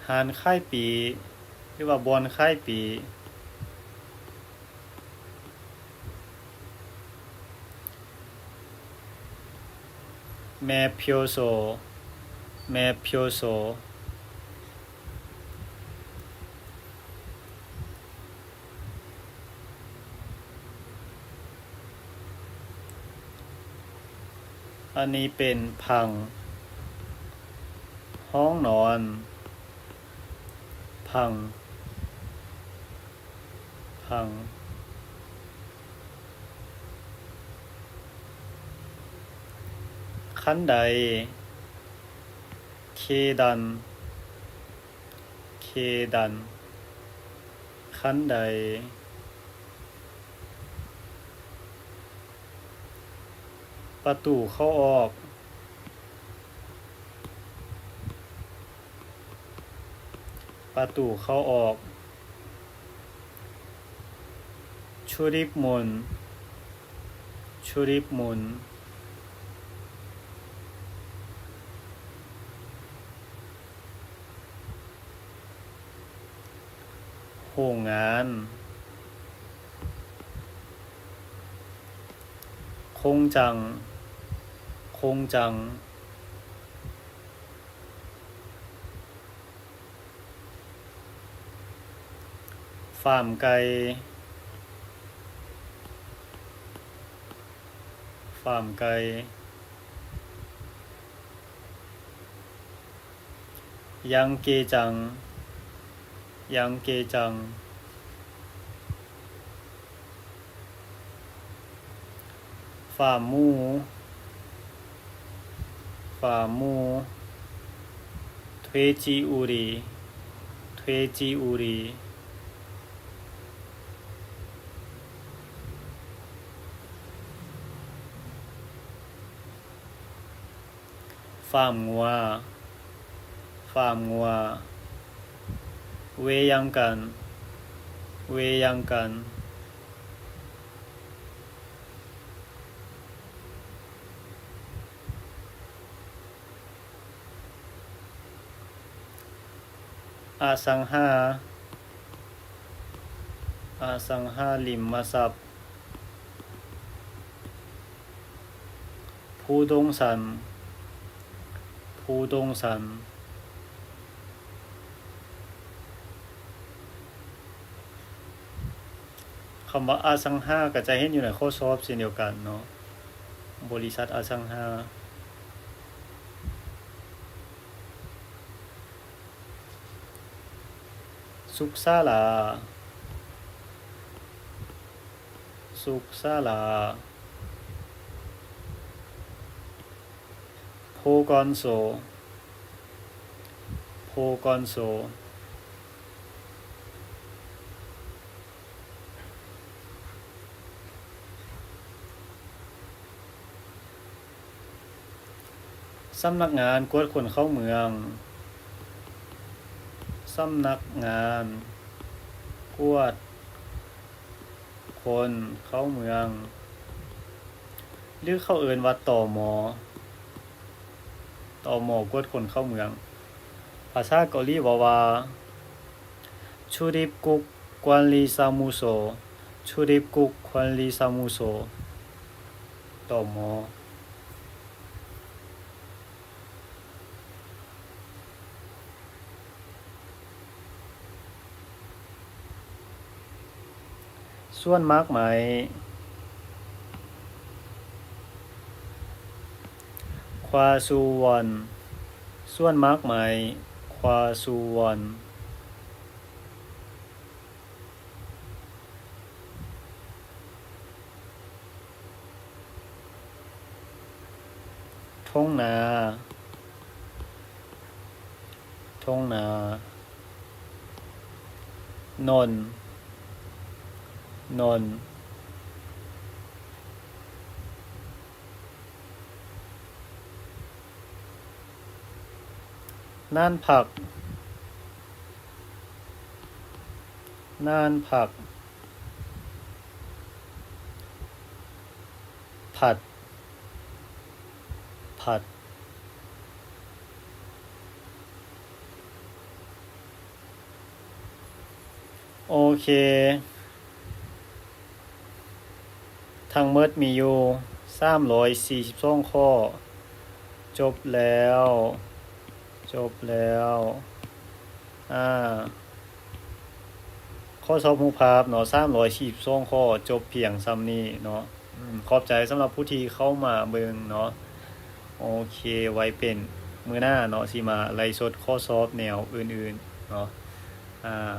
ຮ້ານຂາຍປີ້ ຫຼືວ່າບ່ອນຂາຍປີ້. ແມພຽວໂຊ. ແມພຽວໂຊ. ອັນນີ້ເປັນຜັງ ຫ້ອງນອນ. ຜັງ. ຜັງ. ຄັນໄດ. ເຄດັນ. ເຄດັນ. ຄັນໄດ. ປະຕູເຂົ້າອອກ. ປະຕູເຂົ້າອອກ. ຊູລິບມຸນ. ຊູລິບມຸນ. ໂຮງງານ. ຄົງຈັງ. ຄົງຈັງ. ຟາມໄກ່ ຟາມໄກ່. ຍັງເກຈັງ ຍັງເກຈັງ. ຟາມໝູ ຟາມໝູ. ເທຈິອູຣິ ເທຈິອູຣິ. ຟາມງົວ ຟາມງົວ. ເວຍັງກັນ ເວຍັງກັນ. ອະສັງຫາ ອະສັງຫາລິມມະຊັບ. ພູດົງຊັນ ພູດົງຊັນ. ຄຳວ່າອະສັງຫາກໍຈະເຫັນຢູ່ໃນຂໍ້ສອບເຊັ່ນດຽວກັນເນາະ, ບໍລິສັດອະສັງຫາ. ສຸກສາລາ ສຸກສາລາ. ໂພກອນໂຊ ໂພກອນໂຊ. ສຳນັກງານກວດຄົນເຂົ້າເມືອງ ສຳນັກງານກວດຄົນເຂົ້າເມືອງ ຫຼື ເຂົາເອີ້ນວ່າ ຕມ ຕມ ກວດຄົນເຂົ້າເມືອງ. ພາສາເກົາຫຼີເວົ້າວ່າ 주립국 관리사무소, 주립국 관리사무소. ຕມ. ສວນໝາກໄມ້ ຄວາຊູວອນ, ສວນໝາກໄມ້ ຄວາຊູວອນ. ທົ່ງນາ ທົ່ງນາ. ນົນ ນົນ. ນານຜັກ ນານຜັກ. ຜັດ ຜັດ. ໂອເຄ ທັງໝົດມີຢູ່ສາມຮ້ອຍສີ່ສິບສອງຂໍ້. ຈົບແລ້ວ ຈົບແລ້ວ. ອາ ຂໍ້ສອບຮູບພາບເນາະ ສາມຮ້ອຍສີ່ສິບສອງຂໍ້ ຈົບພຽງສ່ຳນີ້ເນາະ. ອືມ ຂອບໃຈສຳລັບຜູ້ທີ່ເຂົ້າມາເບິ່ງເນາະ. ໂອເຄ ໄວ້ເປັນມື້ໜ້າເນາະ ຊິມາໄລຟ໌ສົດຂໍ້ສອບແນວອື່ນໆເນາະ. ອາ